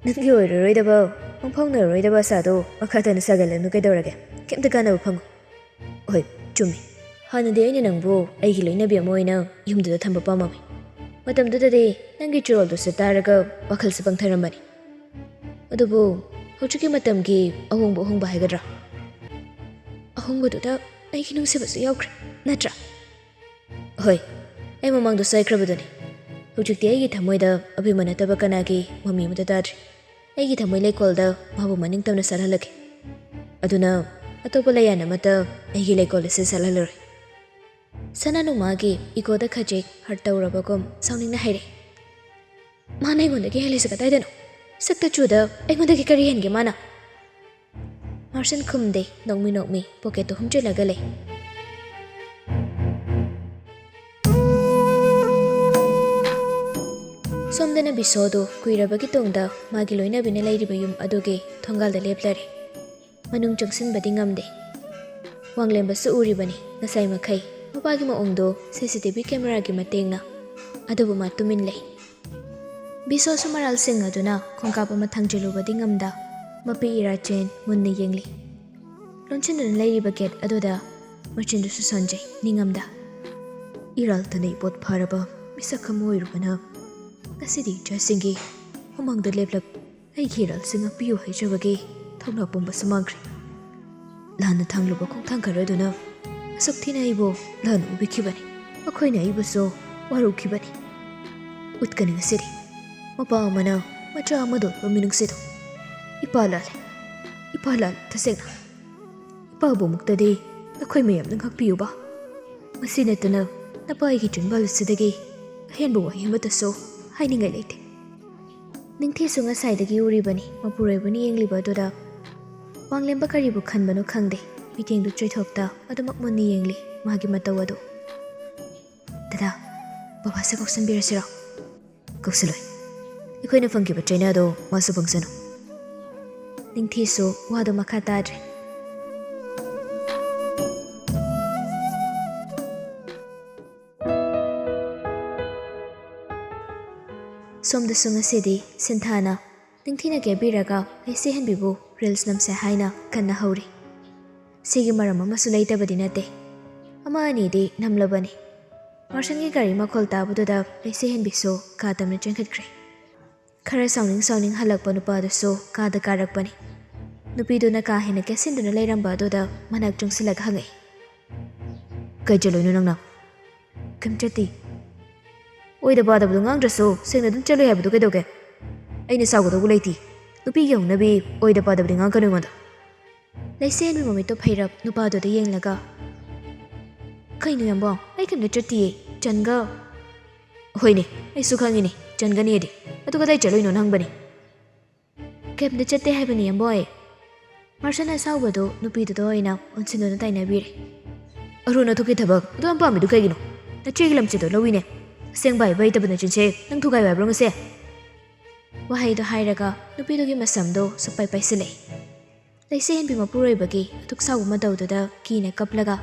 "ꯅꯪꯒꯤ ꯑꯣꯏꯔꯔꯣꯏꯗꯕ, ꯃꯪꯐꯥꯎꯅꯔꯔꯣꯏꯗꯕ ꯑꯁꯥꯗꯣ ꯃꯈꯥ ꯇꯥꯅ ꯁꯥꯒꯠꯂꯅꯨ ꯀꯩꯗꯧꯔꯒꯦ? ꯀꯩꯝꯇ ꯀꯥꯟꯅꯕ ꯐꯪꯉꯣꯏ"꯫ "ꯍꯣꯏ, ꯆꯨꯝꯃꯤ꯫ ꯍꯥꯟꯅꯗꯤ ꯑꯩꯅ ꯅꯪꯕꯨ ꯑꯩꯒꯤ ꯂꯣꯏꯅꯕꯤ ꯑꯃ ꯑꯣꯏꯅ ꯌꯨꯝꯗꯨꯗ ꯊꯝꯕ ꯄꯥꯝꯃꯝꯃꯤ꯫ ꯃꯇꯝꯗꯨꯗꯗꯤ ꯅꯪꯒꯤ ꯆꯨꯔꯣꯜꯗꯨꯁꯨ ꯇꯥꯔꯒ ꯋꯥꯈꯜꯁꯨ ꯄꯪꯊꯔꯝꯕꯅꯤ꯫ ꯑꯗꯨꯕꯨ ꯍꯧꯖꯤꯛꯀꯤ ꯃꯇꯝꯒꯤ ꯑꯍꯣꯡꯕ ꯑꯍꯣꯡꯕ ꯍꯥꯏꯒꯗ꯭ꯔꯥ, ꯑꯍꯣꯡꯕꯗꯨꯗ ꯑꯩꯒꯤ ꯅꯨꯡꯁꯤꯕꯁꯨ ꯌꯥꯎꯈ꯭ꯔꯦ, ꯅꯠꯇ꯭ꯔꯥ? ꯍꯣꯏ, ꯑꯩ ꯃꯃꯥꯡꯗ ꯁꯣꯏꯈ꯭ꯔꯕꯗꯨꯅꯤ꯫ ꯍꯧꯖꯤꯛꯇꯤ ꯑꯩꯒꯤ ꯊꯃꯣꯏꯗ ꯑꯕꯤꯃ ꯅꯠꯇꯕ ꯀꯅꯥꯒꯤ ꯃꯃꯤ ꯑꯃꯠꯇ ꯇꯥꯗ꯭ꯔꯦ꯫ ꯑꯩꯒꯤ ꯊꯃꯣꯏ ꯂꯩꯀꯣꯜꯗ ꯃꯥꯕꯨ ꯃꯅꯤꯡ ꯇꯝꯅ ꯆꯠꯍꯜꯂꯒꯦ꯫ ꯑꯗꯨꯅ ꯑꯇꯣꯞꯄ ꯂꯩꯌꯥꯟ ꯑꯃꯠꯇ ꯑꯩꯒꯤ ꯂꯩꯀꯣꯜ ꯑꯁꯤ ꯆꯠꯍꯜꯂꯔꯣꯏ꯫ ꯁꯅꯥ ꯅꯣꯡꯃꯥꯒꯤ ꯏꯒꯣꯗ ꯈꯖꯤꯛ ꯍꯔꯠ ꯇꯧꯔꯕꯒꯨꯝ ꯁꯥꯎꯅꯤꯡꯅ ꯍꯥꯏꯔꯛꯏ꯫ ꯃꯥꯅ ꯑꯩꯉꯣꯟꯗꯒꯤ ꯍꯦꯜꯂꯤꯁꯦ ꯀꯗꯥꯏꯗꯅꯣ? ꯁꯛꯇ ꯆꯨꯗ ꯑꯩꯉꯣꯟꯗꯒꯤ ꯀꯔꯤ ꯍꯦꯟꯒꯦ ꯃꯥꯅ? ꯃꯥꯔꯁꯟ ꯈꯨꯝꯗꯦ, ꯅꯣꯛꯃꯤ ꯅꯣꯛꯃꯤ ꯄꯣꯀꯦꯠꯇ ꯍꯨꯝꯖꯤꯜꯂꯒ ꯂꯩ꯫ ꯁꯣꯝꯗꯅ ꯕꯤꯁꯣꯗꯨ ꯀꯨꯏꯔꯕꯒꯤ ꯇꯨꯡꯗ ꯃꯥꯒꯤ ꯂꯣꯏꯅꯕꯤꯅ ꯂꯩꯔꯤꯕ ꯌꯨꯝ ꯑꯗꯨꯒꯤ ꯊꯣꯡꯒꯥꯜꯗ ꯂꯦꯞꯂꯔꯦ꯫ ꯃꯅꯨꯡ ꯆꯪꯁꯤꯟꯕꯗꯤ ꯉꯝꯗꯦ꯫ ꯋꯥꯡꯂꯦꯝꯕꯁꯨ ꯎꯔꯤꯕꯅꯤ ꯉꯁꯥꯏ ꯃꯈꯩ ꯃꯄꯥꯒꯤ ꯃꯑꯣꯡꯗꯨ ꯁꯤ ꯁꯤ ꯇꯤ ꯚꯤ ꯀꯦꯃꯦꯔꯥꯒꯤ ꯃꯇꯦꯡꯅ꯫ ꯑꯗꯨꯕꯨ ꯃꯥ ꯇꯨꯃꯤꯟ ꯂꯩ꯫ ꯕꯤꯁꯣꯁꯨ ꯃꯔꯥꯜ ꯁꯤꯡ ꯑꯗꯨꯅ ꯈꯣꯡꯀꯥꯞ ꯑꯃ ꯊꯥꯡꯖꯤꯜꯂꯨꯕꯗꯤ ꯉꯝꯗ, ꯃꯄꯤ ꯏꯔꯥꯆꯦꯟ ꯃꯨꯟꯅ ꯌꯦꯡꯂꯤ꯫ ꯂꯣꯟꯁꯤꯟꯗꯨꯅ ꯂꯩꯔꯤꯕ ꯒꯦꯠ ꯑꯗꯨꯗ ꯃꯆꯤꯟꯗꯨꯁꯨ ꯁꯣꯟꯖꯩ ꯅꯤꯡꯉꯝꯗ꯫ ꯏꯔꯥꯜ ꯇꯅꯩ ꯄꯣꯠ ꯐꯥꯔꯕ ꯃꯤꯁꯛ ꯑꯃ ꯑꯣꯏꯔꯨꯕꯅ ꯉꯁꯤꯗꯤ ꯏꯆꯥꯁꯤꯡꯒꯤ ꯃꯃꯥꯡꯗ ꯂꯦꯞꯂꯛ ꯑꯩꯒꯤ ꯏꯔꯥꯜꯁꯤꯡ ꯉꯥꯛꯄꯤꯌꯨ ꯍꯥꯏꯖꯕꯒꯤ ꯊꯧꯅꯥ ꯄꯨꯝꯕꯁꯨ ꯃꯥꯡꯈ꯭ꯔꯦ꯫ ꯂꯥꯟꯅ ꯊꯥꯡꯂꯨꯕ ꯈꯣꯡꯊꯥꯡ ꯈꯔ ꯑꯗꯨꯅ ꯑꯁꯨꯛ ꯊꯤꯅ ꯑꯩꯕꯨ ꯂꯥꯟꯅ ꯎꯕꯤꯈꯤꯕꯅꯤ꯫ ꯃꯈꯣꯏꯅ ꯑꯩꯕꯨꯁꯨ ꯋꯥꯔꯧꯈꯤꯕꯅꯤ꯫ ꯎꯠꯀꯅꯤ ꯉꯁꯤꯗꯤ ꯃꯄꯥ ꯑꯃꯅ ꯃꯆꯥ ꯑꯃ ꯂꯣꯠꯄ ꯃꯤꯅꯨꯡꯁꯤꯗꯨ꯫ ꯏꯄꯥ ꯂꯥꯜꯂꯦ, ꯏꯄꯥ ꯂꯥꯜꯂꯦ ꯇꯁꯦꯡꯅ꯫ ꯏꯄꯥꯕꯨꯃꯛꯇꯗꯤ ꯅꯈꯣꯏ ꯃꯌꯥꯝꯅ ꯉꯥꯛꯄꯤꯌꯨꯕ꯫ ꯃꯁꯤ ꯅꯠꯇꯅ ꯅꯄꯥ ꯑꯩꯒꯤ ꯆꯤꯟꯕꯥꯜ ꯑꯁꯤꯗꯒꯤ ꯑꯍꯦꯟꯕ ꯋꯥꯍꯩ ꯑꯃꯠꯇꯁꯨ ꯍꯥꯏꯅꯤꯡꯉꯥꯏ ꯂꯩꯇꯦ꯫ ꯅꯤꯡꯊꯤꯁꯨ ꯉꯁꯥꯏꯗꯒꯤ ꯎꯔꯤꯕꯅꯤ ꯃꯄꯨꯔꯣꯏꯕꯅ ꯌꯦꯡꯂꯤꯕ ꯑꯗꯨꯗ꯫ ꯋꯥꯡꯂꯦꯝꯕ ꯀꯔꯤꯕꯨ ꯈꯟꯕꯅꯣ ꯈꯪꯗꯦ, ꯃꯤꯠꯌꯦꯡꯗꯨ ꯆꯣꯏꯊꯣꯛꯇ ꯑꯗꯨꯃꯛ ꯃꯨꯟꯅ ꯌꯦꯡꯂꯤ ꯃꯥꯒꯤ ꯃꯇꯧ ꯑꯗꯨ꯫ "ꯗꯗꯥ, ꯕꯕꯥꯁꯦ ꯀꯧꯁꯟꯕꯤꯔꯁꯤꯔꯣ?" "ꯀꯧꯁꯜꯂꯣꯏ꯫ ꯑꯩꯈꯣꯏꯅ ꯐꯪꯈꯤꯕ ꯆꯩꯅꯥꯗꯣ ꯃꯥꯁꯨ ꯐꯪꯁꯅꯨ꯫" ꯅꯤꯡꯊꯤꯁꯨ ꯋꯥꯗꯨ ꯃꯈꯥ ꯇꯥꯗ꯭ꯔꯦ꯫ ꯁꯣꯝꯗꯁꯨ ꯉꯁꯤꯗꯤ ꯁꯤꯟꯊꯥꯅ ꯅꯤꯡꯊꯤꯅ ꯀꯦꯕꯤꯔꯒ ꯂꯩꯁꯦ ꯍꯦꯟꯕꯤꯕꯨ ꯔꯤꯜꯁ ꯅꯝꯁꯦ ꯍꯥꯏꯅ ꯀꯟꯅ ꯍꯧꯔꯤ꯫ ꯁꯤꯒꯤ ꯃꯔꯝ ꯑꯃꯁꯨ ꯂꯩꯇꯕꯗꯤ ꯅꯠꯇꯦ꯫ ꯑꯃ ꯑꯅꯤꯗꯤ ꯅꯝꯂꯕꯅꯤ꯫ ꯃꯥꯔꯁꯟꯒꯤ ꯒꯥꯔꯤ ꯃꯈꯣꯜ ꯇꯥꯕꯗꯨꯗ ꯂꯩꯁꯦ ꯍꯦꯟꯕꯤꯁꯨ ꯀꯥ ꯇꯝꯅ ꯆꯦꯟꯈꯠꯈ꯭ꯔꯦ꯫ ꯈꯔ ꯁꯥꯎꯅꯤꯡ ꯁꯥꯎꯅꯤꯡ ꯍꯜꯂꯛꯄ ꯅꯨꯄꯥꯗꯨꯁꯨ ꯀꯥꯗ ꯀꯥꯔꯛꯄꯅꯤ꯫ ꯅꯨꯄꯤꯗꯨꯅ ꯀꯥ ꯍꯦꯟꯅ ꯀꯦꯁꯤꯟꯗꯨꯅ ꯂꯩꯔꯝꯕ ꯑꯗꯨꯗ ꯃꯅꯥꯛ ꯆꯪꯁꯤꯜꯂꯒ ꯍꯪꯉꯛꯏ, "ꯀꯩ ꯆꯠꯂꯨꯏꯅꯣ ꯅꯪꯅ?" "ꯀꯩꯝ ꯆꯠꯇꯦ꯫" "ꯑꯣꯏꯗ ꯄꯥꯗꯕꯗꯣ ꯉꯥꯡꯗ꯭ꯔꯁꯨ ꯁꯦꯡꯅ ꯑꯗꯨꯝ ꯆꯠꯂꯨꯏ ꯍꯥꯏꯕꯗꯨ ꯀꯩꯗꯧꯒꯦ? ꯑꯩꯅ ꯁꯥꯎꯒꯗꯧꯕ ꯂꯩꯇꯦ꯫ ꯅꯨꯄꯤꯒꯤ ꯍꯧꯅꯕꯤ ꯑꯣꯏꯗ ꯄꯥꯗꯕꯗꯤ ꯉꯥꯡꯒꯅꯨ ꯑꯩꯉꯣꯟꯗ꯫" ꯂꯩꯁꯦꯟꯕꯤ ꯃꯃꯤꯠꯇꯣ ꯐꯩꯔꯞ ꯅꯨꯄꯥꯗꯨꯗ ꯌꯦꯡꯂꯒ, "ꯀꯩꯅꯣ ꯌꯥꯝꯕꯣ, ꯑꯩ ꯀꯩꯝꯇ ꯆꯠꯇꯤꯌꯦ꯫ ꯆꯟꯒ..." "ꯍꯣꯏꯅꯦ, ꯑꯩꯁꯨ ꯈꯪꯉꯤꯅꯦ, ꯆꯟꯒꯅꯤꯗꯤ꯫ ꯑꯗꯨ ꯀꯗꯥꯏ ꯆꯠꯂꯨꯏꯅꯣ ꯅꯪꯕꯅꯤ?" "ꯀꯩꯝꯇ ꯆꯠꯇꯦ ꯍꯥꯏꯕꯅꯤ ꯌꯥꯝꯕꯣ ꯑꯩ꯫" ꯃꯥꯔꯁꯟ ꯑꯁꯥꯎꯕꯗꯨ ꯅꯨꯄꯤꯗꯨꯗ ꯑꯣꯏꯅ ꯑꯣꯟꯁꯤꯟꯗꯨꯅ ꯇꯥꯏꯅꯕꯤꯔꯦ꯫ "ꯑꯔꯨ ꯅꯊꯨꯞꯀꯤ ꯊꯕꯛ ꯑꯗꯨ ꯌꯥꯝ ꯄꯥꯝꯃꯤꯗꯨ ꯀꯩꯒꯤꯅꯣ? ꯅꯆꯦꯒꯤ ꯂꯝꯆꯠꯇꯣ ꯂꯧꯏꯅꯦ꯫ ꯑꯁꯦꯡꯕ ꯍꯥꯏꯕ ꯍꯩꯇꯕ ꯅꯆꯤꯟꯁꯦ ꯅꯪ ꯊꯨꯒꯥꯏꯌꯨ ꯍꯥꯏꯕ꯭ꯔꯣ ꯉꯁꯤ?" ꯋꯥꯍꯩꯗꯣ ꯍꯥꯏꯔꯒ ꯅꯨꯄꯤꯗꯨꯒꯤ ꯃꯁꯝꯗꯣ ꯁꯨꯞꯄꯥꯏ ꯄꯥꯏꯁꯤꯜꯂꯛꯏ꯫ ꯂꯩꯁꯦ ꯍꯦꯟꯕꯤ ꯃꯄꯨꯔꯣꯏꯕꯒꯤ ꯑꯗꯨꯛ ꯁꯥꯎꯕ ꯃꯇꯧꯗꯨꯗ ꯀꯤꯅ ꯀꯞꯂꯒ,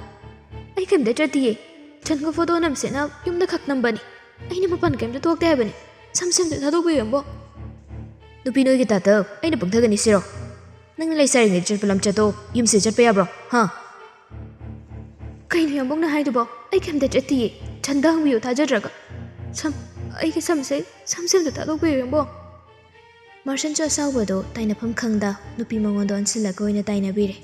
"ꯑꯩ ꯀꯩꯝꯇ ꯆꯠꯇꯤꯌꯦ꯫ ꯆꯟꯒ ꯐꯣꯇꯣ ꯅꯝꯁꯦꯅ ꯌꯨꯝꯗ ꯈꯛ ꯅꯝꯕꯅꯤ꯫ ꯑꯩꯅ ꯃꯄꯥꯟ ꯀꯩꯝꯇ ꯊꯣꯛꯇꯦ ꯍꯥꯏꯕꯅꯤ꯫ ꯁꯝ ꯁꯦꯝꯗ ꯊꯥꯗꯣꯛꯄꯤꯌꯨ ꯌꯥꯝꯕꯣ꯫" "ꯅꯨꯄꯤ ꯅꯣꯏꯒꯤ ꯇꯥꯏꯞꯇ ꯑꯩꯅ ꯄꯪꯊꯒꯅꯤ ꯁꯤꯔꯣ? ꯅꯪꯅ ꯂꯩꯁꯥꯔꯤꯉꯩꯗ ꯆꯠꯄ ꯂꯝꯆꯠꯇꯣ ꯌꯨꯝꯁꯤꯗ ꯆꯠꯄ ꯌꯥꯕ꯭ꯔꯣ? ꯍꯥ?" "ꯀꯩꯅꯣ ꯌꯥꯝꯕꯨꯡꯅ ꯍꯥꯏꯗꯨꯕꯣ? ꯑꯩ ꯀꯩꯝꯇ ꯆꯠꯇꯤꯌꯦ꯫ ꯆꯟꯗ ꯍꯪꯕꯤꯌꯨ ꯊꯥꯖꯗ꯭ꯔꯒ꯫ ꯁꯝ, ꯑꯩꯒꯤ ꯁꯝꯁꯦ ꯁꯝ ꯁꯦꯝꯗ ꯊꯥꯗꯣꯛꯄꯤꯌꯨ ꯌꯥꯝꯕꯣ꯫" ꯃꯥꯔꯁꯟꯁꯨ ꯑꯁꯥꯎꯕꯗꯣ ꯇꯥꯏꯅꯐꯝ ꯈꯪꯗ ꯅꯨꯄꯤ ꯃꯉꯣꯟꯗ ꯑꯣꯟꯁꯤꯜꯂꯒ ꯑꯣꯏꯅ ꯇꯥꯏꯅꯕꯤꯔꯦ꯫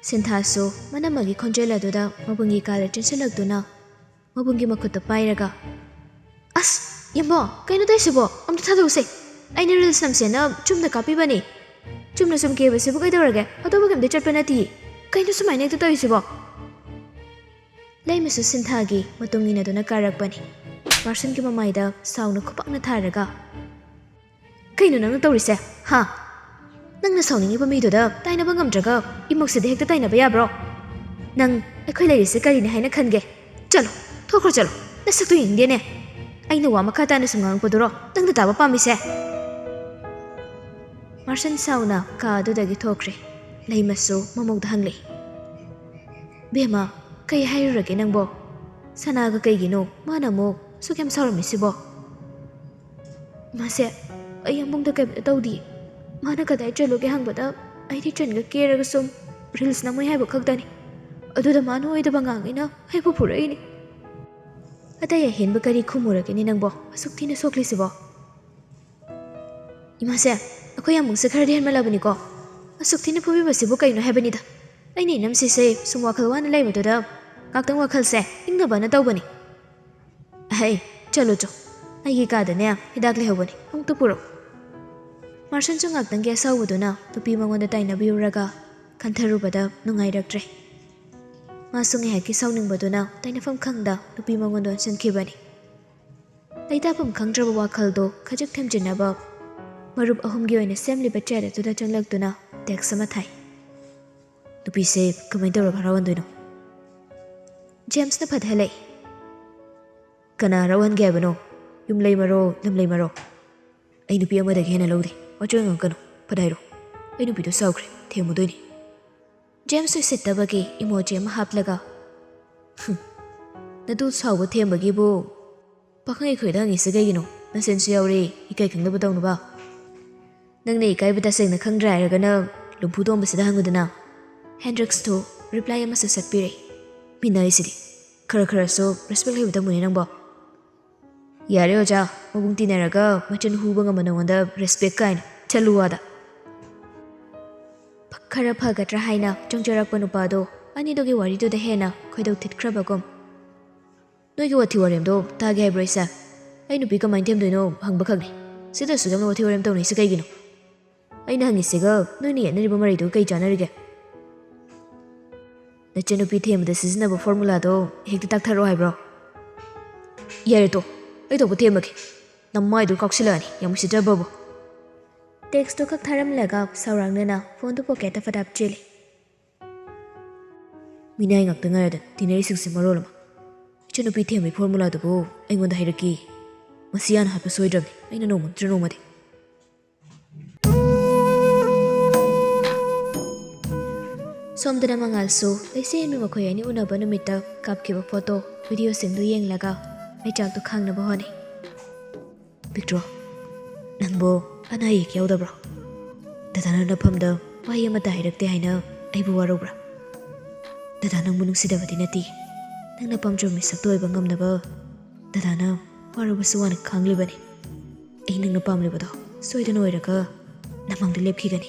ꯁꯤꯟꯊꯥꯁꯨ ꯃꯅꯝꯃꯒꯤ ꯈꯣꯟꯖꯦꯜ ꯑꯗꯨꯗ ꯃꯕꯨꯡꯒꯤ ꯀꯥꯗ ꯆꯦꯟꯁꯤꯜꯂꯛꯇꯨꯅ ꯃꯕꯨꯡꯒꯤ ꯃꯈꯨꯠꯇ ꯄꯥꯏꯔꯒ, "ꯑꯁ, ꯌꯥꯝꯕꯣ, ꯀꯩꯅꯣ ꯇꯧꯔꯤꯁꯤꯕꯣ? ꯑꯝꯇ ꯊꯥꯗꯣꯛꯎꯁꯦ꯫ ꯑꯩꯅ reels ꯅꯝꯁꯦꯅ ꯆꯨꯝꯅ ꯀꯥꯞꯄꯤꯕꯅꯤ꯫ ꯆꯨꯝꯅ ꯁꯨꯝ ꯀꯦꯕꯁꯤꯕꯨ ꯀꯩꯗꯧꯔꯒꯦ? ꯑꯇꯣꯞꯄ ꯀꯩꯝꯇ ꯆꯠꯄ ꯅꯠꯇꯤꯌꯦ꯫ ꯀꯩꯅꯣ ꯁꯨꯃꯥꯏꯅ ꯍꯦꯛꯇ ꯇꯧꯔꯤꯁꯤꯕꯣ?" ꯂꯩꯃꯁꯨ ꯁꯤꯟꯊꯥꯒꯤ ꯃꯇꯨꯡ ꯏꯟꯅꯗꯨꯅ ꯀꯥꯔꯛꯄꯅꯤ꯫ ꯃꯥꯔꯁꯟꯒꯤ ꯃꯃꯥꯏꯗ ꯁꯥꯎꯅ ꯈꯨꯄꯥꯛꯅ ꯊꯥꯔꯒ, "ꯀꯩꯅꯣ ꯅꯪꯅ ꯇꯧꯔꯤꯁꯦ? ꯍꯥ? ꯅꯪꯅ ꯁꯥꯎꯅꯤꯡꯉꯤꯕ ꯃꯤꯗꯨꯗ ꯇꯥꯏꯅꯕ ꯉꯝꯗ꯭ꯔꯒ ꯏꯃꯣꯛꯁꯤꯗ ꯍꯦꯛꯇ ꯇꯥꯏꯅꯕ ꯌꯥꯕ꯭ꯔꯣ? ꯅꯪ ꯑꯩꯈꯣꯏ ꯂꯩꯔꯤꯁꯦ ꯀꯔꯤꯅꯤ ꯍꯥꯏꯅ ꯈꯟꯒꯦ? ꯆꯠꯂꯣ, ꯊꯣꯛꯈ꯭ꯔꯣ ꯆꯠꯂꯣ꯫ ꯅꯁꯛꯇꯨ ꯌꯦꯡꯅꯤꯡꯗꯦꯅꯦ꯫ ꯑꯩꯅ ꯋꯥ ꯃꯈꯥ ꯇꯥꯅ ꯁꯨꯝ ꯉꯥꯡꯉꯛꯄꯗꯨꯔꯣ ꯅꯪꯅ ꯇꯥꯕ ꯄꯥꯝꯃꯤꯁꯦ?" ꯃꯥꯔꯁꯟ ꯁꯥꯎꯅ ꯀꯥ ꯑꯗꯨꯗꯒꯤ ꯊꯣꯛꯈ꯭ꯔꯦ꯫ ꯂꯩꯃꯁꯨ ꯃꯃꯧꯗ ꯍꯪꯂꯛꯏ, "ꯕꯦꯝꯃ, ꯀꯩ ꯍꯥꯏꯔꯨꯔꯒꯦ ꯅꯪꯕꯣ? ꯁꯅꯥꯒ ꯀꯩꯒꯤꯅꯣ ꯃꯥꯅ ꯑꯃꯨꯛ ꯁꯨꯛ ꯌꯥꯝ ꯁꯥꯎꯔꯝꯃꯤꯁꯤꯕꯣ?" "ꯃꯥꯁꯦ ꯑꯩ ꯌꯥꯝꯕꯨꯡꯗ ꯀꯩꯝꯇ ꯇꯧꯗꯤꯌꯦ꯫ ꯃꯥꯅ ꯀꯗꯥꯏ ꯆꯠꯂꯨꯒꯦ ꯍꯪꯕꯗ ꯑꯩꯗꯤ ꯆꯟꯒ ꯀꯦꯔꯒ ꯁꯨꯝ reels ꯅꯝꯃꯨꯏ ꯍꯥꯏꯕ ꯈꯛꯇꯅꯤ꯫ ꯑꯗꯨꯗ ꯃꯥꯅ ꯑꯣꯏꯗꯕ ꯉꯥꯡꯉꯤꯅ ꯑꯩꯕꯨ ꯐꯨꯔꯛꯏꯅꯤ꯫ ꯑꯇꯩ ꯑꯍꯦꯟꯕ ꯀꯔꯤ ꯈꯨꯝꯃꯨꯔꯒꯦꯅꯦ ꯅꯪꯕꯣ? ꯑꯁꯨꯛ ꯊꯤꯅ ꯁꯣꯛꯂꯤꯁꯤꯕꯣ? ꯏꯃꯥꯁꯦ, ꯑꯩꯈꯣꯏ ꯑꯃꯨꯛꯁꯦ ꯈꯔꯗꯤ ꯍꯦꯟꯃꯜꯂꯕꯅꯤꯀꯣ꯫ ꯑꯁꯨꯛ ꯊꯤꯅ ꯐꯨꯕꯤꯕꯁꯤꯕꯨ ꯀꯩꯅꯣ ꯍꯥꯏꯕꯅꯤꯗ꯫ ꯑꯩꯅ ꯏꯅꯝꯁꯤꯁꯦ ꯁꯨꯝ ꯋꯥꯈꯜ ꯋꯥꯅ ꯂꯩꯕꯗꯨꯗ ꯉꯥꯛꯇꯪ ꯋꯥꯈꯜꯁꯦ ꯏꯪꯅꯕꯅ ꯇꯧꯕꯅꯤ꯫ ꯑꯍꯩ, ꯆꯠꯂꯨ ꯆꯣ꯫ ꯑꯩꯒꯤ ꯀꯥꯗꯅꯦ ꯍꯤꯗꯥꯛ ꯂꯩꯍꯧꯕꯅꯤ, ꯑꯃꯨꯛꯇ ꯄꯨꯔꯛꯎ꯫ ꯃꯥꯔꯁꯟꯁꯨ ꯉꯥꯛꯇꯪꯒꯤ ꯑꯁꯥꯎꯕꯗꯨꯅ ꯅꯨꯄꯤ ꯃꯉꯣꯟꯗ ꯇꯥꯏꯅꯕꯤꯔꯨꯔꯒ ꯈꯟꯊꯔꯨꯕꯗ ꯅꯨꯡꯉꯥꯏꯔꯛꯇ꯭ꯔꯦ꯫ ꯃꯥꯁꯨ ꯉꯥꯏꯍꯥꯛꯀꯤ ꯁꯥꯎꯅꯤꯡꯕꯗꯨꯅ ꯇꯥꯏꯅꯐꯝ ꯈꯪꯗ ꯅꯨꯄꯤ ꯃꯉꯣꯟꯗ ꯑꯣꯟꯁꯤꯟꯈꯤꯕꯅꯤ꯫ ꯂꯩꯇꯥꯐꯝ ꯈꯪꯗ꯭ꯔꯕ ꯋꯥꯈꯜꯗꯣ ꯈꯖꯤꯛ ꯊꯦꯝꯖꯤꯟꯅꯕ ꯃꯔꯨꯞ ꯑꯍꯨꯝꯒꯤ ꯑꯣꯏꯅ ꯁꯦꯝꯂꯤꯕ ꯆꯦꯠ ꯑꯗꯨꯗ ꯆꯪꯂꯛꯇꯨꯅ ꯇꯦꯛꯁ ꯑꯃ ꯊꯥꯏ꯫ ꯅꯨꯄꯤꯁꯦ ꯀꯃꯥꯏꯅ ꯇꯧꯔꯒ ꯍꯔꯥꯎꯍꯟꯗꯣꯏꯅꯣ? ꯖꯦꯝꯁꯅ ꯐꯠ ꯍꯜꯂꯛꯏ꯫ ꯀꯅꯥ ꯍꯔꯥꯎꯍꯟꯒꯦ ꯍꯥꯏꯕꯅꯣ? ꯌꯨꯝ ꯂꯩꯃꯔꯣ, ꯂꯝ ꯂꯩꯃꯔꯣ? ꯑꯩ ꯅꯨꯄꯤ ꯑꯃꯗꯒꯤ ꯍꯦꯟꯅ ꯂꯧꯗꯦ꯫ ꯋꯥꯆꯣꯏ ꯉꯥꯡꯉꯛꯀꯅꯨ꯫ ꯐꯠ ꯍꯥꯏꯔꯣ꯫ ꯑꯩ ꯅꯨꯄꯤꯗꯣ ꯁꯥꯎꯈ꯭ꯔꯦ꯫ ꯊꯦꯝꯃꯨꯗꯣꯏꯅꯤ꯫ ꯖꯦꯝꯁ ꯎꯁꯤꯠꯇꯕꯒꯤ ꯏꯃꯣꯖꯤ ꯑꯃ ꯍꯥꯞꯂꯒ, "ꯍꯨꯝ, ꯅꯇꯨ ꯁꯥꯎꯕ ꯊꯦꯝꯕꯒꯤꯕꯨ ꯄꯥꯈꯪ ꯑꯩꯈꯣꯏꯗ ꯍꯪꯉꯤꯁꯦ ꯀꯩꯒꯤꯅꯣ? ꯅꯁꯦꯟꯁꯨ ꯌꯥꯎꯔꯦ, ꯏꯀꯥꯏ ꯈꯪꯗꯕ ꯇꯧꯅꯕ꯫ ꯅꯪꯅ ꯏꯀꯥꯏꯕ ꯇꯁꯦꯡꯅ ꯈꯪꯗ꯭ꯔꯦ ꯍꯥꯏꯔꯒꯅ ꯂꯨꯝꯐꯨ ꯇꯣꯝꯕꯁꯤꯗ ꯍꯪꯉꯨꯗꯅ꯫" ꯍꯦꯟꯗ꯭ꯔꯤꯛꯁꯇꯨ ꯔꯤꯄ꯭ꯂꯥꯏ ꯑꯃꯁꯨ ꯁꯠꯄꯤꯔꯦ꯫ ꯃꯤꯅ ꯑꯩꯁꯤꯗꯤ꯫ ꯈꯔ ꯈꯔꯁꯨ ꯔꯦꯁꯄꯦꯛ ꯂꯩꯕ ꯇꯝꯃꯨꯅꯦ ꯅꯪꯕꯣ꯫ ꯌꯥꯔꯦ ꯑꯣꯖꯥ, ꯃꯕꯨꯡ ꯇꯤꯟꯅꯔꯒ ꯃꯆꯟ ꯍꯨꯕ ꯉꯝꯕ ꯅꯉꯣꯟꯗ ꯔꯦꯁꯄꯦꯛ ꯀꯥꯏꯅ꯫ ꯆꯠꯂꯨ ꯑꯥꯗ꯫ ꯈꯔ ꯐꯒꯗ꯭ꯔꯥ ꯍꯥꯏꯅ ꯆꯪꯖꯔꯛꯄ ꯅꯨꯄꯥꯗꯣ ꯑꯅꯤꯗꯨꯒꯤ ꯋꯥꯔꯤꯗꯨꯗ ꯍꯦꯟꯅ ꯈꯣꯏꯗꯧ ꯊꯤꯠꯈ꯭ꯔꯕꯒꯨꯝ꯫ ꯅꯣꯏꯒꯤ ꯋꯥꯊꯤ ꯋꯥꯔꯦꯝꯗꯣ ꯇꯥꯒꯦ ꯍꯥꯏꯕ꯭ꯔꯣ ꯏꯆꯥ? ꯑꯩ ꯅꯨꯄꯤ ꯀꯃꯥꯏꯅ ꯊꯦꯝꯗꯣꯏꯅꯣ ꯍꯪꯕ ꯈꯛꯅꯤ꯫ ꯁꯤꯗꯁꯨ ꯌꯥꯝꯅ ꯋꯥꯊꯤ ꯋꯥꯔꯦꯝ ꯇꯧꯅꯩꯁꯤ ꯀꯩꯒꯤꯅꯣ? ꯑꯩꯅ ꯍꯪꯉꯤꯁꯤꯒ ꯅꯣꯏꯅ ꯌꯦꯠꯅꯔꯤꯕ ꯃꯔꯩꯗꯨꯒ ꯀꯩ ꯆꯥꯟꯅꯔꯤꯒꯦ? ꯅꯆꯟꯅꯨꯄꯤ ꯊꯦꯝꯕꯗ ꯁꯤꯖꯤꯟꯅꯕ ꯐꯣꯔꯃꯨꯂꯥꯗꯣ ꯍꯦꯛꯇ ꯇꯥꯛꯊꯔꯛꯑꯣ ꯍꯥꯏꯕ꯭ꯔꯣ? ꯌꯥꯔꯦ ꯇꯣ, ꯑꯩ ꯊꯣꯛꯄ ꯊꯦꯝꯃꯒꯦ꯫ ꯅꯃꯥꯏꯗꯨ ꯀꯥꯎꯁꯤꯜꯂꯛꯑꯅꯤ, ꯌꯥꯝ ꯎꯁꯤꯠꯇ꯭ꯔꯕꯕꯨ꯫ ꯇꯦꯛꯁꯇꯨ ꯈꯛ ꯊꯥꯔꯝꯂꯒ ꯁꯥꯎꯔꯥꯡꯅꯅ ꯐꯣꯟꯗꯨ ꯄꯣꯀꯦꯠꯇ ꯐꯠ ꯍꯥꯞꯆꯤꯜꯂꯤ꯫ ꯃꯤꯅꯥꯏ ꯉꯥꯛꯇ ꯉꯥꯏꯔꯗꯅ ꯇꯤꯟꯅꯔꯤꯁꯤꯡꯁꯤ ꯃꯔꯣꯜ ꯑꯃ꯫ ꯏꯆꯟꯅꯨꯄꯤ ꯊꯦꯝꯕꯒꯤ ꯐꯣꯔꯃꯨꯂꯥꯗꯨꯕꯨ ꯑꯩꯉꯣꯟꯗ ꯍꯥꯏꯔꯛꯀꯤ꯫ ꯃꯁꯤ ꯌꯥꯅ ꯍꯥꯠꯄ ꯁꯣꯏꯗ꯭ꯔꯕꯅꯤ, ꯑꯩꯅ ꯅꯣꯡꯃ ꯅꯠꯇ꯭ꯔ ꯅꯣꯡꯃꯗꯤ꯫ ꯁꯣꯝꯗꯅ ꯃꯉꯥꯜꯁꯨ ꯂꯩꯆꯦꯟꯕꯤ ꯃꯈꯣꯏ ꯑꯅꯤ ꯎꯅꯕ ꯅꯨꯃꯤꯠꯇ ꯀꯥꯞꯈꯤꯕ ꯐꯣꯇꯣ, ꯚꯤꯗꯤꯑꯣꯁꯤꯡꯗꯨ ꯌꯦꯡꯂꯒ ꯃꯩꯆꯥꯛꯇꯨ ꯈꯥꯡꯅꯕ ꯍꯣꯠꯅꯩ꯫ ꯄꯤꯛꯇ꯭ꯔꯣ, ꯅꯪꯕꯨ ꯑꯅꯥ ꯑꯌꯦꯛ ꯌꯥꯎꯗꯕ꯭ꯔꯣ? ꯗꯗꯥꯅ ꯅꯐꯝꯗ ꯋꯥꯍꯩ ꯑꯃꯠꯇ ꯍꯥꯏꯔꯛꯇꯦ ꯍꯥꯏꯅ ꯑꯩꯕꯨ ꯋꯥꯔꯧꯕ꯭ꯔꯥ? ꯗꯗꯥ ꯅꯪꯕꯨ ꯅꯨꯡꯁꯤꯗꯕꯗꯤ ꯅꯠꯇꯦ꯫ ꯅꯪꯅ ꯄꯥꯝꯖꯕ ꯃꯤꯁꯛꯇ ꯑꯣꯏꯕ ꯉꯝꯅꯕ ꯗꯗꯥꯅ ꯋꯥꯔꯕꯁꯨ ꯋꯥꯅ ꯈꯥꯡꯂꯤꯕꯅꯤ꯫ ꯑꯩ ꯅꯪꯅ ꯄꯥꯝꯂꯤꯕꯗꯣ ꯁꯣꯏꯗꯅ ꯑꯣꯏꯔꯒ ꯅꯃꯥꯡꯗ ꯂꯦꯞꯈꯤꯒꯅꯤ꯫